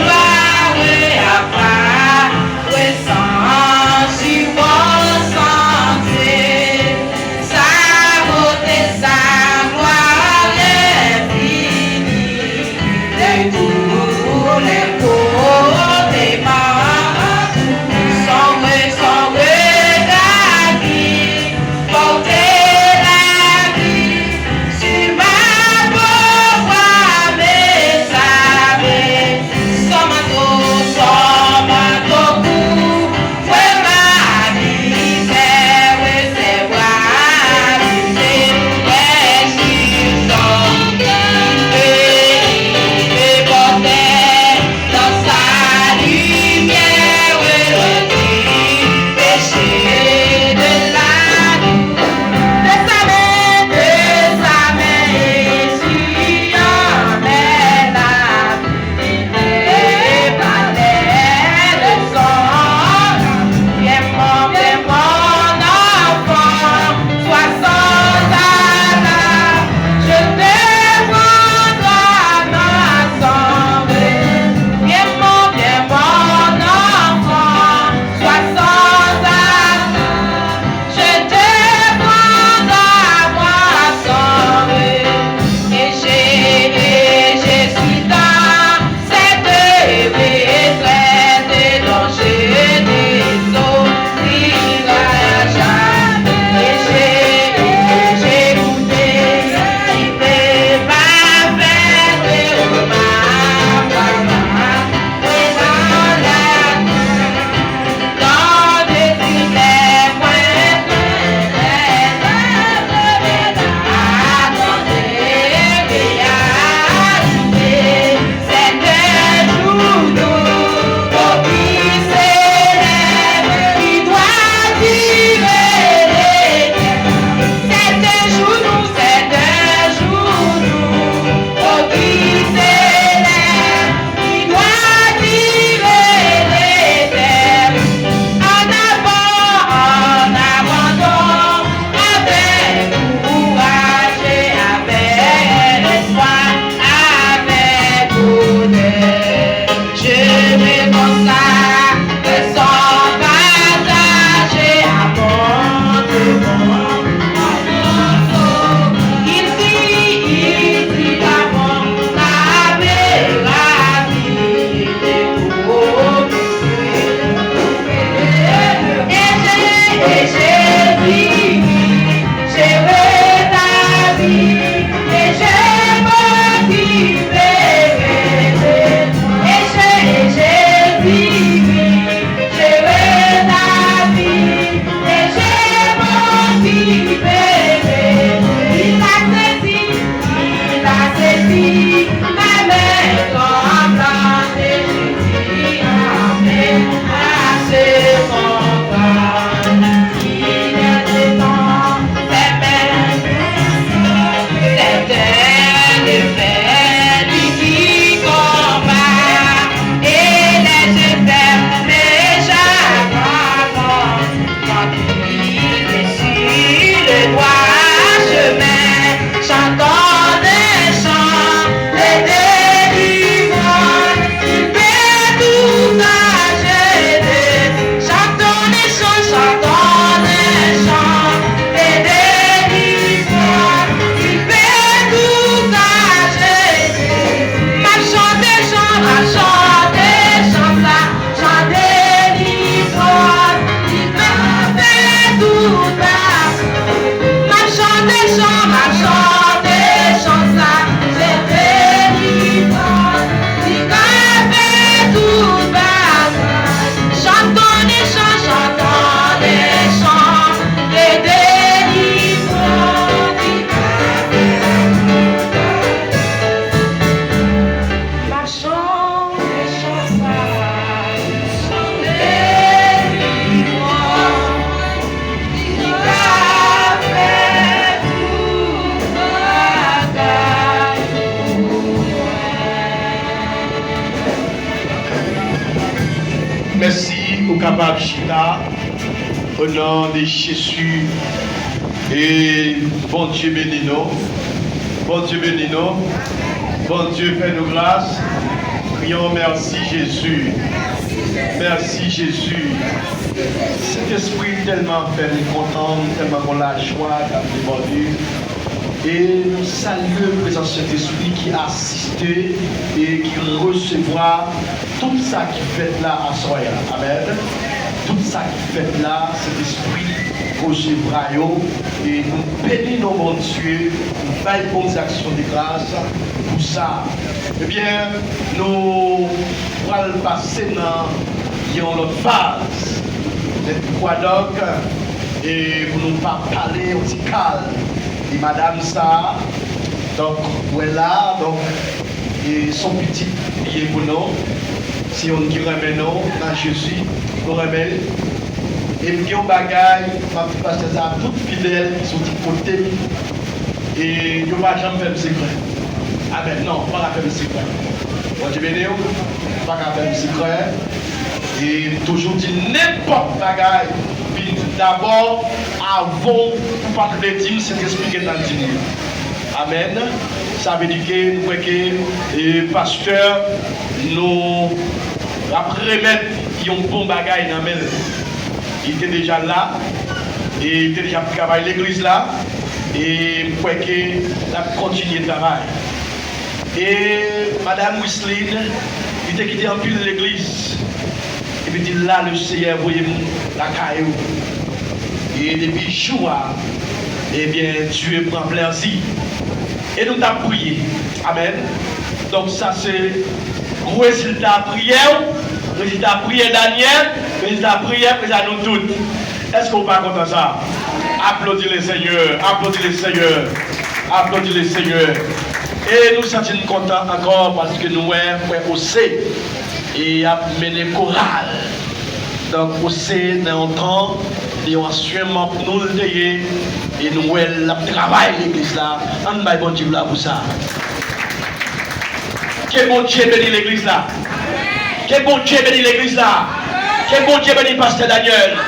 gloire apparaît. Presansi w sanse, sa bote, sa glwa enfini, de tou Si ou kapab chita, o non de Jezi. E Bondye beni nou. Bondye beni nou. Bondye fè nou gras. Kriyè w, mèsi Jezi. Mèsi Jezi. Sentespri tèlman fè m kontan, tèlman gon lajwa k ap debòde. E nou salye prezans Sentespri ki asiste e ki resevwa tout sa ki fèt la aswè a. Amèn. Tout sa ki fèt la, Sentespri resevwa yo. E nou beni non Bondye, nou bay Bondye aksyon de gras pou sa. Ebyen, nou pral pase nan yon lòt faz. Mèt Kwadòk, e pou nou pa pale yon ti kal. E madanm sa, donk, wè la, donk, e se yon pitit li ye pou nou. Se youn ki renmen nou nan Jezi. Nou renmen l. E m gen yon bagay, m ap di pastè sa a, tout fidèl ki soti kote m, e yo pa janm fè m sekrè. Amèn. Non, yo pa ka fè m sekrè. Bondye beni w. Yo pa ka fè m sekrè. E m toujou di nenpòt bagay, vin dabò, avan ou pa t vle di m, Sentespri gentan di m li. Amèn. Sa vle di ke nou kwè ke, e, pastè, nou ap remèt yon bon bagay nan men l. Li te deja la, e li te deja ap travay legliz la, e m kwè ke l ap kontinye travay. E madanm Wislin, li te kite anpil legliz. Epi di la, le Seyè voye m lakay ou. E depi jou a, ebyen, Dye pran plèzi. E nou t ap priye. Amèn. Donk, sa se rezilta priyè w, rezilta priyè Danyèl, rezilta priyè, rezilta nou tout. Èske w pa kontan sa? Aplodi le Seyè, aplodi le Seyè, aplodi le Seyè. E nou santi n kontan ankò paske nou wè frè Ose e ap mennen koral. Donk, Ose nan yon tan, te yon ansyen manm nou l te ye, e nou wè l ap travay legliz la. Ann bay Bondye glwa pou sa. Ke Bondye beni legliz la. Ke Bondye beni legliz la. Ke Bondye beni pastè Daniel.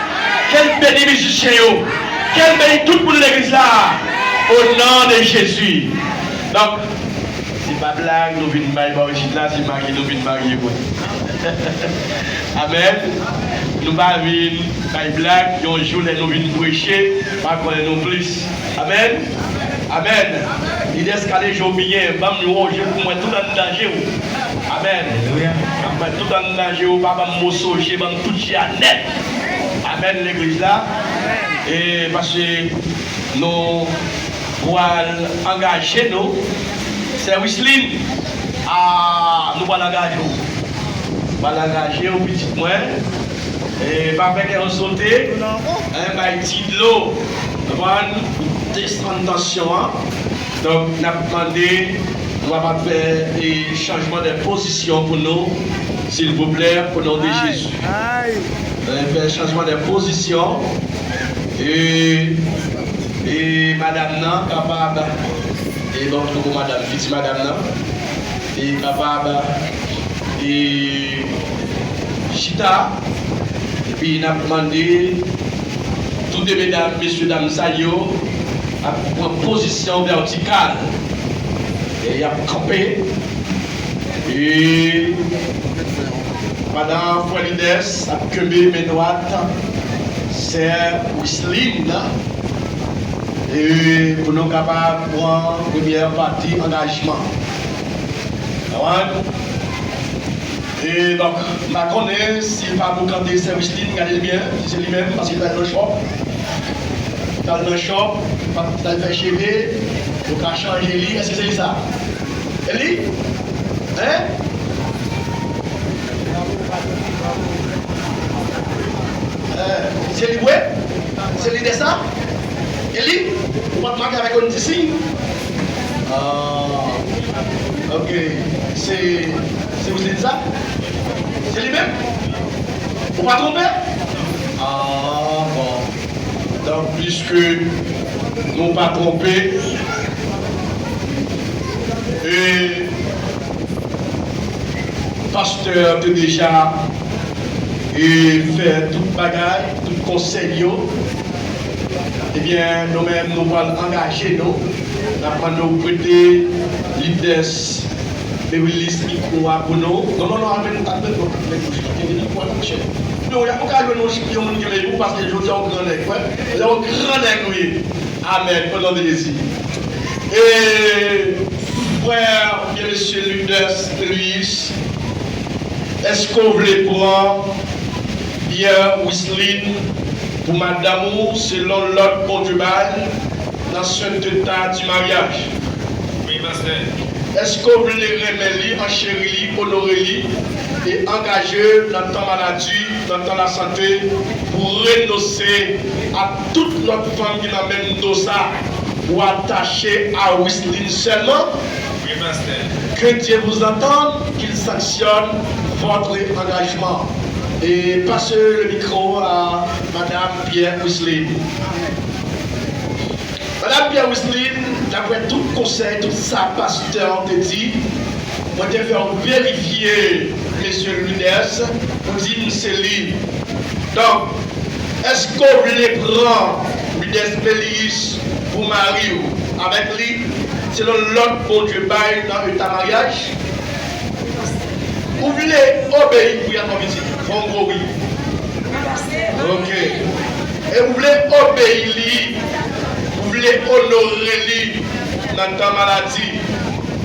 Ke l beni mizisyen yo. Ke l beni tout moun legliz la. O non de Jezi. Donk, se pa blag nou vin bay bò isit la, se marye nou vin marye vre. Amèn. Nou pa vin bay blag, yon jou lè nou vin preche, m a konnen nou plis. Amèn. Amèn. Lidè eskale je w byen, ban m yon je pou mwen tout anndan je w. Amèn. Alelouya. Ban m tout anndan je w, pa ban m moso je, ban m tout je a nèt. Amèn, legliz la. E paske nou pral angaje nou. Sè Wislin, a, nou pral angaje w. Nou pral angaje w, pitit mwen. E pa fè kè w sote. Ann bay ti dlo. Konprann? Desann tansyon an. Donk, n ap mande nou kapab fè, e, chanjman de pozisyon pou nou, silvouplè, o non de Jezi. Ay. E, fè chanjman de pozisyon. E, e madanm nan kapab, e donk, nou pou madanm, fiti madanm nan, e kapab, e chita, epi n ap mande tou de medam, mesye dam sa yo ap pran pozisyon vètikal. E y ap kanpe. E pandan frè Lidès ap kenbe men dwat sè Wislin nan, e pou nou kapab pran premyè pati angajman. Alright? E donk, m pa konnen si l pa boukante sè Wislin, gade l byen, si se li menm, paske l pral nan chòp. L pral nan chòp, l pral fè cheve, yo ka chanje li. Èske se li sa? E li? Hein? Eh, se li vre? Se li de sa? E li? Ou pa t make avèk yon ti siy? Ah, ok. Se, se Wislin sa? Se li menm? Ou pa twonpe? Ah, bon. Donk, piske nou pa twonpe, e pastè te deja, E fè tout bagay, tout konsèy yo. Ebyen, nou menm, nou pral angaje nou. N ap mande w prete Lidès Merilis mikwo a pou nou. Non, non, non, amèn, amèn, non, amèn, non, amèn, non, amèn, non, amèn. Non, y a, ou ka jwenn yon, yon moun ki rele ou, paske jodi a, yon gran nèg, wè. Lè yon gran nèg ou ye. Amèn, o non de Jezi. E frè oubyen mesye Ludès Merilis, èske w vle pran Pierre Wislin pou madanm ou selon lòd Bondye bay nan senteta di maryaj? Wi, pastè. Èske w vle renmen li, ancheri li, onore li, e angaje w nan tan maladi, nan tan lasante, pou renonse a tout lòt fanm ki nan menm do sa, pou atache a Wislin sèlman? Wi, pastè. Que Dieu vous entende, qu'il sanctionne votre engagement. Et passe le micro à Madame Pierre Wislin. Madame Pierre Wislin, daprè tout konsèy, tout sa pastè an te di, mwen te fè w verifye mesye Ludès pou di m se li. Donk, èske w vle pran Ludès Merilis pou mari w avèk li, selon lòd Bondye bay nan eta maryaj? Ou vle obeyi, wi, atò pitit, fò m gwo wi. Ok. E ou vle obeyi li, ou vle onore li nan tan maladi,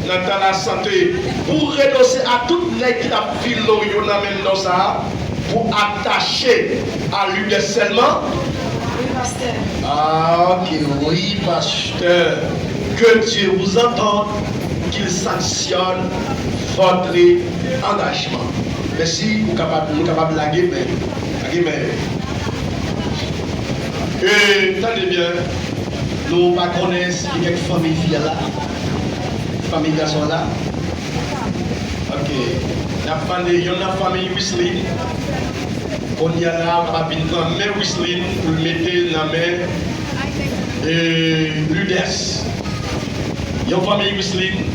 nan tan lasante, pou renonse a tout nèg ki t ap file w yo nan menm do sa a, pou atache a Lidès sèlman? Wi, pastè. Ah, ok, wi, pastè. Que Dieu vous entende, qu'il sanctionne votre engagement. Mèsi, ou kapab, nou kapab lage men. Lage men. E, tande byen, nou pa konnen si gen kèk fanmi fi a la, fanmi gason an la. Ok. N ap mande yonn nan fanmi Wislin. Kounye a la, w ap vin pran men Wislin pou l mete l nan men, e, Lidès. Yon fanmi Wislin.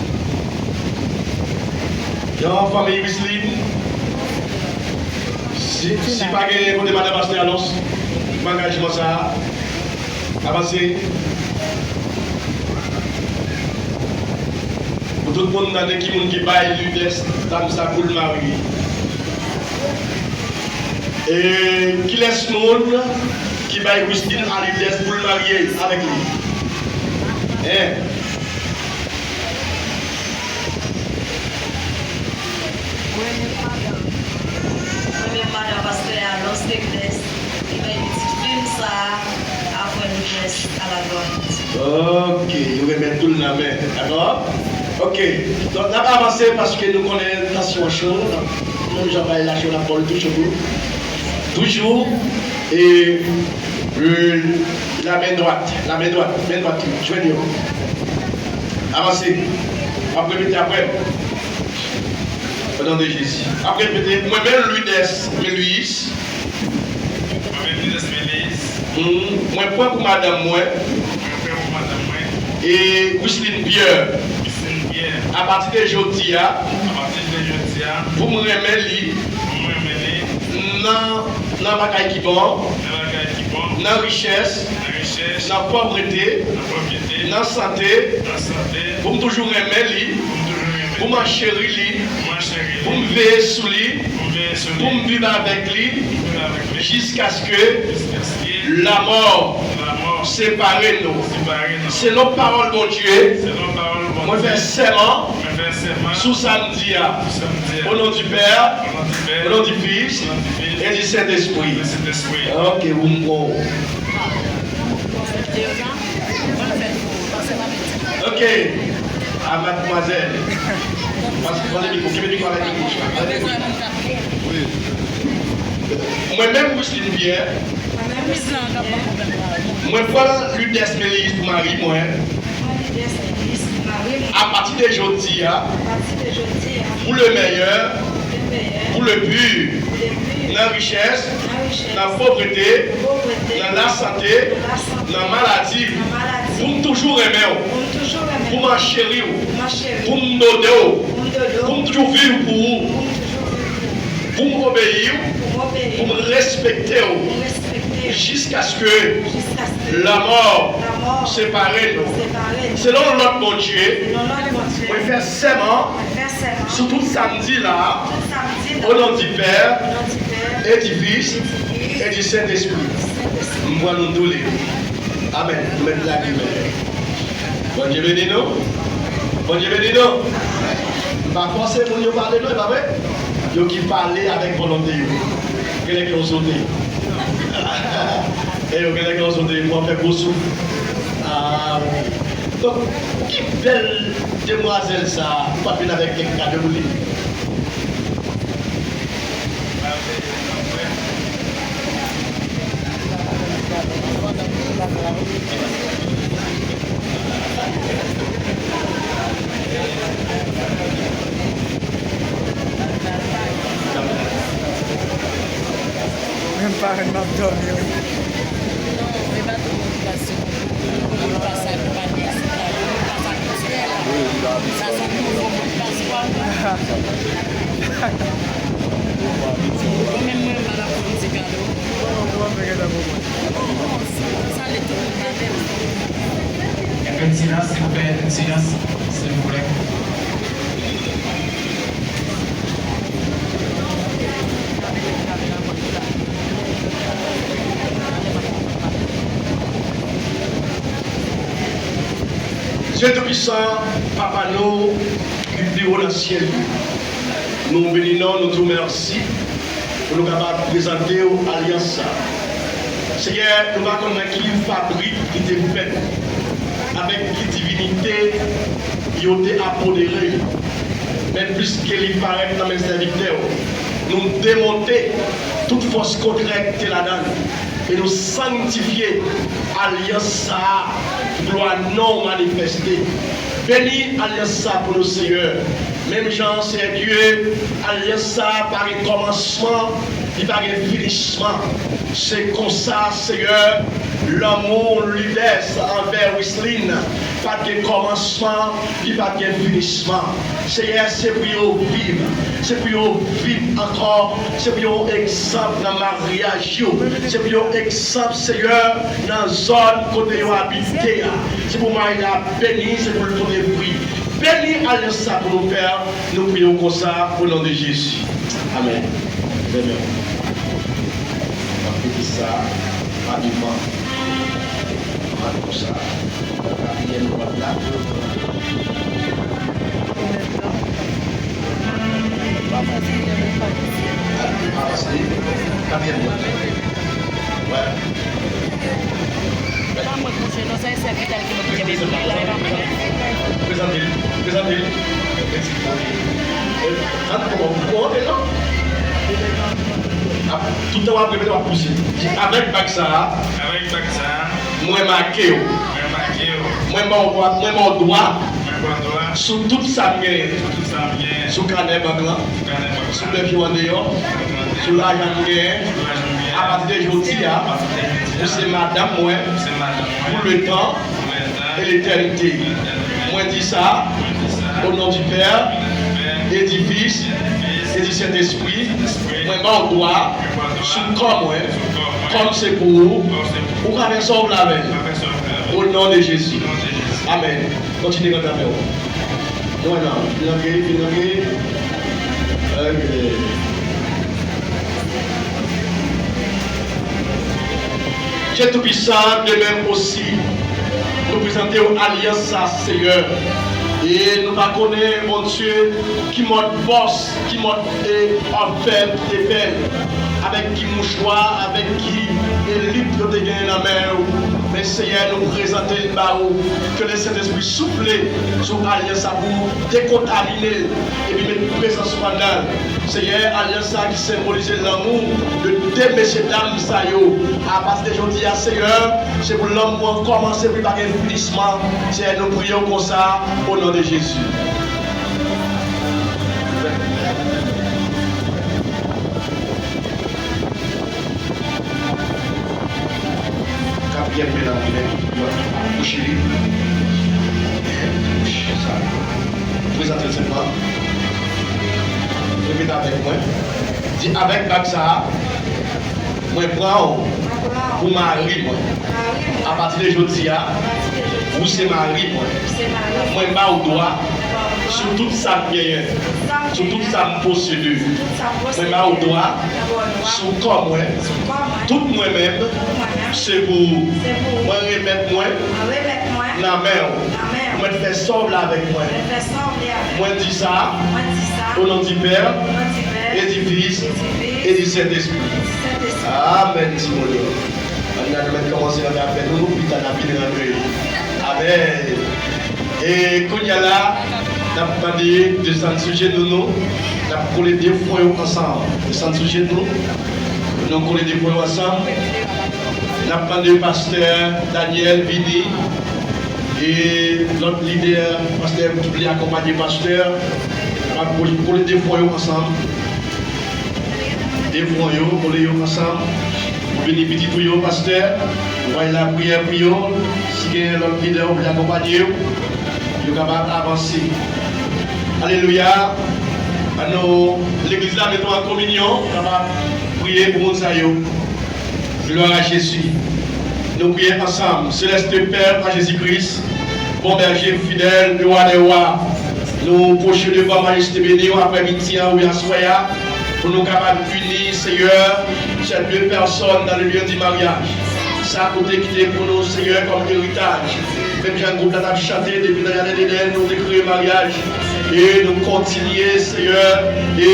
Yon fanmi Wislin. Si, si pa gen kote madan pastè Alons, pou angajman sa a. Avanse. Pou tout moun tande ki moun ki bay Lidès dam sa pou l marye. E kilès moun ki bay Wislin a Lidès pou l marye avèk li? Hein? Mwen menm madan, mwen menm madan pastè Alons Teklès, li bay pitit fi m sa a, apre Lidès a la glwa Bondye. Ok, yo remèt tou l nan men, dakò? Ok, donk n ap avanse paske nou konnen tansyon an cho, donk nou jan bay la cho, n ap ba w l tou cho tou. Toujou, e, e, la men dwat, la men dwat, men dwat li, jwenn yo. Avanse. W ap repete apre m. O non de Jezi. W ap repete, mwen menm Lidès Meliis. Mwen menm Lidès Meliis. Hmm, mwen pran pou madanm mwen. Mwen pran pou madanm mwen. E Wislin Pyè. Wislin Pyè. Apati de jodi a. Apati de jodi a. Pou m renmen li. Pou m renmen li. Nan, nan bagay ki bon. Nan bagay ki bon. Nan richès. Nan richès. Nan pòvrete. Nan pòvrete. Nan sante. Nan sante. Pou m toujou renmen li. Pou m toujou renmen li. Pou m ancheri li. Pou m ancheri li. Pou m veye sou li. Pou m veye sou li. Pou m viv avèk li. Pou m viv avèk li. Jiskaske. Jiskaske. Lamò. Lamò. Separe nou. Separe nou. Selon pawòl Bondye. Selon pawòl Bondye. Mwen fè sèman. Mwen fè sèman. Sou sa m di a. Sou sa m di a. Au nom du Père. Au nom du Père. Au nom du Fils. Au nom du Fils. Et du Saint-Esprit. Et du Saint-Esprit. Ok, ou m bon. Ok. A madmwazèl. Pase, pase mikwo, kenbe mikwo avèk li bouch la. Mwen menm, Wislin Pyè, mwen pran Lidès Meliis pou mari mwen. Apati de jodi a, pou le mèyè, pou le pi, nan richès, nan povrete, nan lasante, nan maladi, pou m toujou renmen w, pou m ancheri w, pou m node w, pou m toujou viv pou ou, pou m obeyi w, pou m respekte w jiskaske lanmò separe nou. Selon lòd Bondye, mwen fè sèman sou tout sa m di la, o non di Pè, e di Fis, e di Sentespri. M pran nou tou lede. Amèn. Nou mèt lage men. Bondye beni nou. Bondye beni nou. M pa fòse moun yo pale non, e pa vre? Yo ki pale avèk volonte yo. Genlè ke yo sote. E yo genlè ke yo sote pou fè gwo souf. Ah, ok. Donk, ki bèl demwazèl sa, ou pa t vin avèk kèk kado pou li? Menm parèt m ap dòmi wi. Non, e pa tout moun ki pase. Moun pase akonpanye, se pa moun pase aktièl. Sa se yon nouvo moun pase pa ou. Mwen menm, mwen pa la politik alo. Sa le tout moun pa menm. Enpe de silans, silvouplè, enpe de silans, silvouplè. Dye Toupisan, Papa nou ki pi wo nan syèl yo, nou beni non, nou di w mèsi pou nou kapab prezante w alyans sa. Senyè, nou pa konn nan ki fabrik li te fèt, avèk ki divinite yo te apodere l. Men piske li parèt nan men sèvitè w, nou demonte tout fòs kontrè ki te ladan l e nou sanntifye alyans sa a pou glwa non w manifeste. Beni alyans sa pou nou, Seyè. Menm jan, Seyè Dye, alyans sa a pa gen kòmansman, li pa gen finisman. Se konsa, Seyè, lanmou Lidès anvè Wislin pa t gen kòmansman, li pa t gen finisman. Seyè, se pou yo viv, se pou yo viv ankò, se pou yo egzanp nan maryaj yo, se pou yo egzanp, Seyè, nan zòn kote yo abite a. Se pou marye a beni, se pou l pote fwi. Beni alyans sa pou nou, Pè. Nou priye w konsa, o non de Jezi. Amèn. Amèn. N ap mete sa rapidman. N ap konsa. Katriyèm dwat la. Katriyèm dwat la. Wè. Pa mwen kouche non, se sèvitè l ki mwen kouche, men li la, li pa mwen. Prezante l, prezante l. An, kòman, kòman w te non? Ap, tout tan w ap repete, w ap pouse. Di, avèk bag sa a, avèk bag sa a, mwen make w. Mwen make w. Mwen ba w dwa, mwen ba w dwa. Mwen ba w dwa. Sou tout sa m genyen. Sou tout sa m genyen. Sou kanè bank lan. Sou kanè bank lan. Sou lèv yo andeyò. Sou lajan m genyen. Sou lajan m genyen. Apati de jodi a, apati de jodi a, ou se madanm mwen. Ou se madanm mwen. Pou letan. Pou letan. E letènite. E letènite. Mwen di sa. Mwen di sa. O non di Pè. O non di Pè. E di Fis. E di Fis. E di Sentespri. Sentespri. Mwen ba w dwa. Mwen ba w dwa. Sou kò mwen. Sou kò mwen. Kòm se pou ou. Kòm se pou ou. Ou ka fè sa w vle avè l. Ou ka fè sa w vle avè l. O non de Jezi. O non de Jezi. Amèn. Kontinye kanta avè w. Mwen la, vin antre, vin antre. Ok. Dye Toupisan, demen osi, nou prezante w alyans sa, Seyè. E nou pa konnen, Bondye, ki mòd bòs, ki mòd e òfèv te fè l, avèk ki mouchwa, avèk ki elit yo te genyen nan men yo. Men Seyè, nou prezante l ba ou. Ke Lesentespri soufle sou alyans sa pou dekontamine l, epi met prezans ou anndan l. Seyè, alyans sa ki senbolize lanmou de de mesyedam sa yo. Apati de jodi a, Seyè, se pou lanmou an kòmanse, pou li pa gen finisman. Seyè, nou priye w konsa, o non de Jezi. Katriyèm men nan men li, bouch li. Bouch sa. Prezante l senpman. Repete avèk mwen. Di, avèk bag sa a, Mwen pran w pou mari mwen. Apati de jodi a, ou se mari mwen. Mwen ba w dwa sou tout sa m genyen, sou tout sa m posede. Mwen ba w dwa sou kò mwen. Tout mwen menm se pou ou. Mwen remèt mwen nan men w. Mwen fè sa w vle avèk mwen. Mwen di sa o non di Pè, e di Fis, e di Sentespri. Amèn, timoun yo. Ann al, nou mèt kòmanse rantre avè nou, pita n ap vin rantre. Amèn. E kounye a la, n ap mande desann sou jenou nou, n ap kole de fwon yo ansanm. Desann sou jenou, nou kole de fwon yo ansanm. N ap mande pastè Daniel vini. E lòt lidè, pastè ki vle akonpanye pastè, n ap kole de fwon yo ansanm. De fwon yo, kole yo ansanm. Ou beni pitit ou yo, pastè. Ou bay lapriyè pou yo. Si gen lòt lidè ou vle akonpanye yo, yo kapab avanse. Alelouya. Ann nou, legliz la, mete w an kominyon, kapab priye pou moun sa yo. Gloire à Jésus. Nou priye ansanm. Céleste Père, à Jésus-Christ, bon berger fidèle, le roi des rois. Nou pwoche devan majeste beni w aprè midi an oubyen aswè a, pou nou kapab ini, Seyè, ces deux personnes dans le lieu du mariage. Sa ou te kite pou nou, Seyè, kòm eritaj. Menm jan gwoup la t ap chante depi nan jaden Edenn, nou te kreye maryaj. E nou kontinye, Seyè, e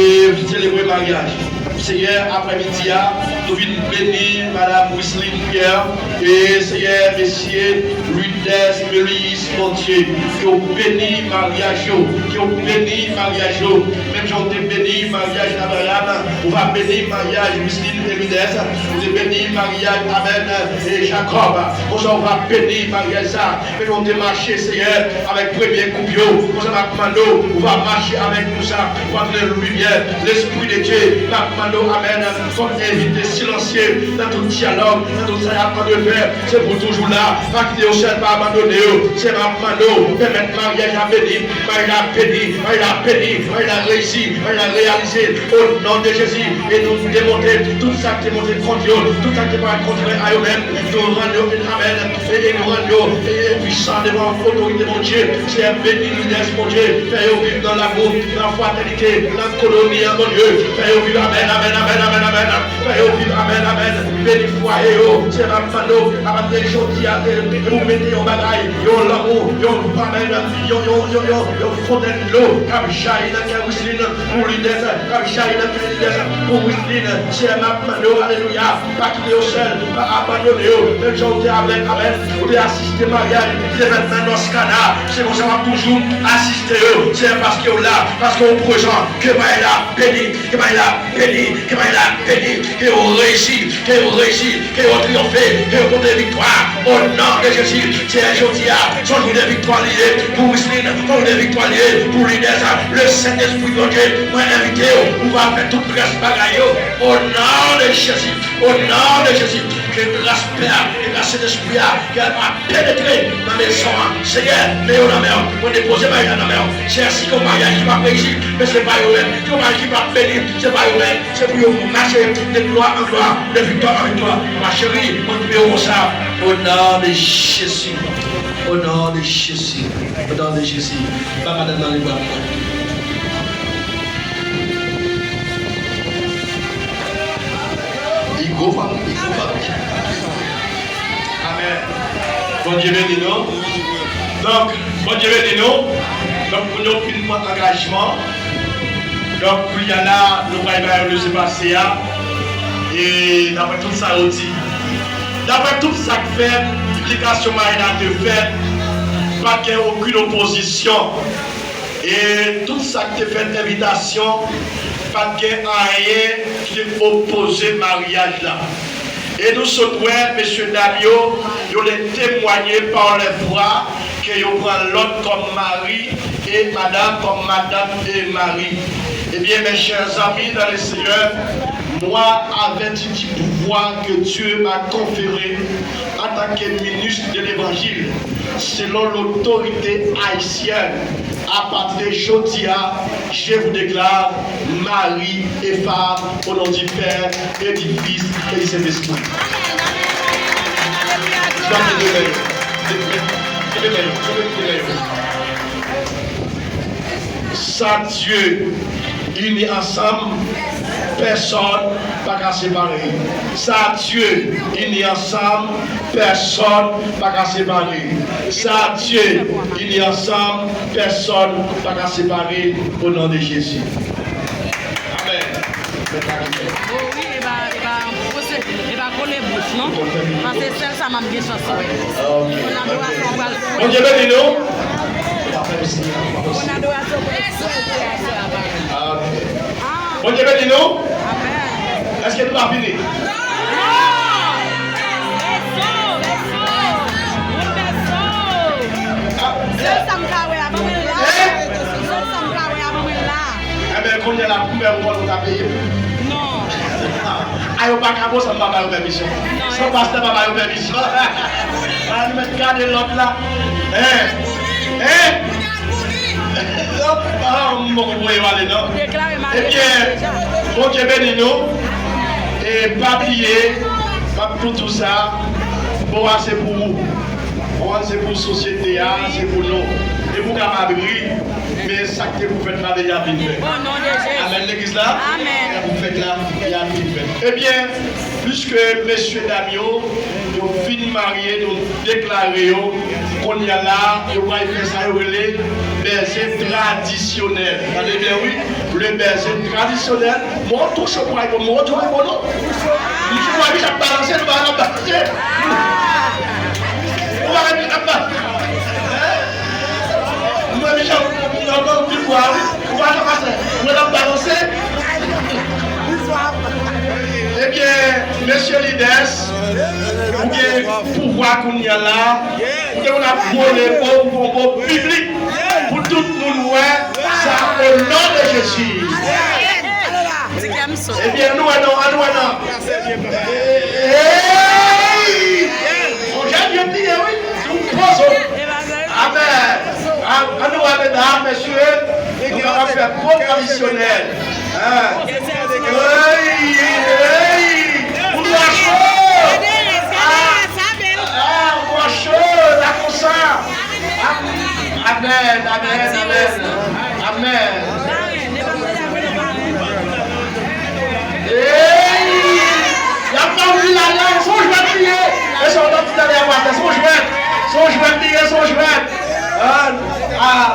selebre maryaj. Seyè, aprè midi a, nou vin beni Madam Wiseline Pierre e, Seyè, mesye Ludès Melius, Bondye, ke w beni maryaj yo, ke w beni maryaj yo. Menm jan w te beni maryaj Abraham, ou va beni maryaj Wiseline e Ludès, ou te beni maryaj, amèn, e Jakòb. Konsa, ou va beni maryaj sa. Menm jan w te mache, Seyè, avèk premye koup yo, konsa m ap mande w, ou va mache avèk nou sa, ou va tounen limyè, Lespri de Dye, m ap mande w, amèn, kòm envite silansye nan tout dyalòg, nan tout sa y ap antrepè, se pou toujou la, pa kite yo sèl, pa abandone yo, Seyè, m ap mande w, pèmèt maryaj la beni, maryaj la beni, maryaj la beni, maryaj la reyisi, maryaj la reyalize, o non de Jezi, e nou demonte tout sa k te monte kont yo, tout sa k te parèt kontrè a yo menm, nou rann yo, amèn, e, e nou rann yo, e, e pwisan devan otorite Bondye. Seyè, beni lidè, Bondye, fè yo viv nan lamou, nan fratènite, nan koloni an, Bondye, fè yo viv, amèn, amèn, amèn, amèn, amèn, fè yo viv, amèn, amèn, beni fwaye yo, Seyè, m ap mande w, apati de jodi a, e, ou mete yon bagay, yon lanmou, yon, amèn, yon, yon, yon, yon, yon fontèn dlo k ap jayi nan kè Wiseline, pou lidè, k ap jayi nan kè lidè, pou Wiseline, Seyè, m ap mande w, alelouya, pa kite yo sèl, pa abandone yo. Menm jan w te avèk, amèn, ou te asiste maryaj ki te fèt nan North Kana, se konsa w ap toujou asiste yo. Seyè, paske w la, paske w prezan, ke maryaj la beni, ke maryaj la beni, ke maryaj la beni, ke yo reyisi, ke yo reyisi, ke yo triyonfe, ke yo pote viktwa. O non de Jezi, Seyè, jodi a, se yon jou de viktwa li ye pou Wiseline, se yon jou de viktwa li ye pou lidè sa. Le Sentespri Bondye, mwen envite w, ou va fè tout rès bagay yo. O non de Jezi, o non de Jezi, ke gras Pè a, ke gras Sentespri a, ke l va penetre nan mezon an. Seyè, men yo nan men w. Mwen depoze maryaj la nan men w. Seyè, si gen yon maryaj ki p ap reyisi, men se pa yo menm. Si gen yon maryaj ki p ap beni, se pa yo menm. Se pou yo mache de glwa an glwa, de viktwa an viktwa. Ma chérie, mwen priye w konsa. O non de Jezi. O non de Jezi. O non de Jezi. Ba madanm nan libra pou mwen. Li gwo fanm, li gwo fanm. Amèn. Bondye beni nou. Donk, Bondye beni nou. Donk, moun yo fin pran angajman. Donk, kounye a la, nou pral ba yo lese pase a. E daprè tout sa yo di, daprè tout sa k fèt, piblikasyon maryaj la te fèt, pa t gen okenn opozisyon. E tout sa k te fèt envitasyon, pa t gen anyen ki te opoze maryaj la. E nou sot wè, mesye dam yo, yo te temwanye pa lèfwa ke yo pran lòt kòm mari e madanm kòm madanm e mari. Ebyen, mes chers amis dans le Seigneur, moi, avec du pouvoir que Dieu m'a conféré en tant que ministre de l'Évangile, selon l'autorité haïtienne, À partir de jodi a, je vous déclare mari et femme au nom du Père et du Fils et du Saint-Esprit. Sa Dye ini ansanm, pèsòn pa ka separe. Sa Dye ini ansanm, pèsòn pa ka separe. Sa Dye ini ansanm, pèsòn pa ka separe, o non de Jezi. Amèn. Mèt la ki fè. O wi, e pa, e pa, e pa kole bouch, non. Paske sèl sa m ap gen chans wè. Ok. Pou n adorasyon pral fou. Bondye beni nou. Pou n adorasyon pral fou. Ah, ok. Ah. Bondye beni nou. Amèn. Èske nou pa fini? Non! Fè so! Fè so! Moun fè so! Ah. Sèl sa m ka wè a, ban mwen la. Hein? Sèl sa m ka wè a, ban mwen la. Enben, kounye a la, pou m fè yon kòl, ou ka peye m? Non. A, yo pa ka bon, san m pa ba yo pèmisyon. Non, san pastè pa ba yo pèmisyon. A, nou mèt gade lòt la. Hein? Hein? Ah, m poko voye yo ale, non. Deklare maryaj deja. Ebyen, Bondye beni nou. E pa bliye, m ap tou di w sa, bon a se pou ou. Bon a se pou sosyete a, se pou nou. E pou kapab ri, men sa k te pou fèt la deja fin fèt. O non de Jezi. Amèn, legliz la? Amèn. Sa k pou fèt la, deja fin fèt. Ebyen, piske mesye dam yo, yo fin marye, nou deklare yo, kounye a la, yo pral fè sa yo rele bèze tradisyonèl. Tande byen, wi, le bèze tradisyonèl. Mwen tou cho pou ay bon, mwen tou ay bon, non? Li tou ay, li ap balanse, nou pa ap balanse. Ou pa wè li ap balanse? Hein? Ou wè li jan ou pran pi bwa, wi. Ou pa jan pase. Ou wè l ap balanse. Ebyen, mesye lidès, ou gen pouvwa kounye a la. Ou te konn ap vole bo, bo, bo piblik pou tout moun wè sa, o non de Jezi. Ebyen, nou wè non, an nou wè non. Hey! Ou jan byen bliye, wi. Ou pozo. Amèn. An, an nou wè, medam, mesye, nou kapab fè bon tradisyonèl. Hein? Hey, hey! Ou dwa cho! Ah! Ah, ou dwa cho, la konsa! Amèn, amèn, amèn. Amèn. Hey! Y ap fè w ri la, la, se yon jwèt li ye. E sa w t ap di talè a, pastè, se yon jwèt. Se yon jwèt li ye, se yon jwèt. Ah, ah.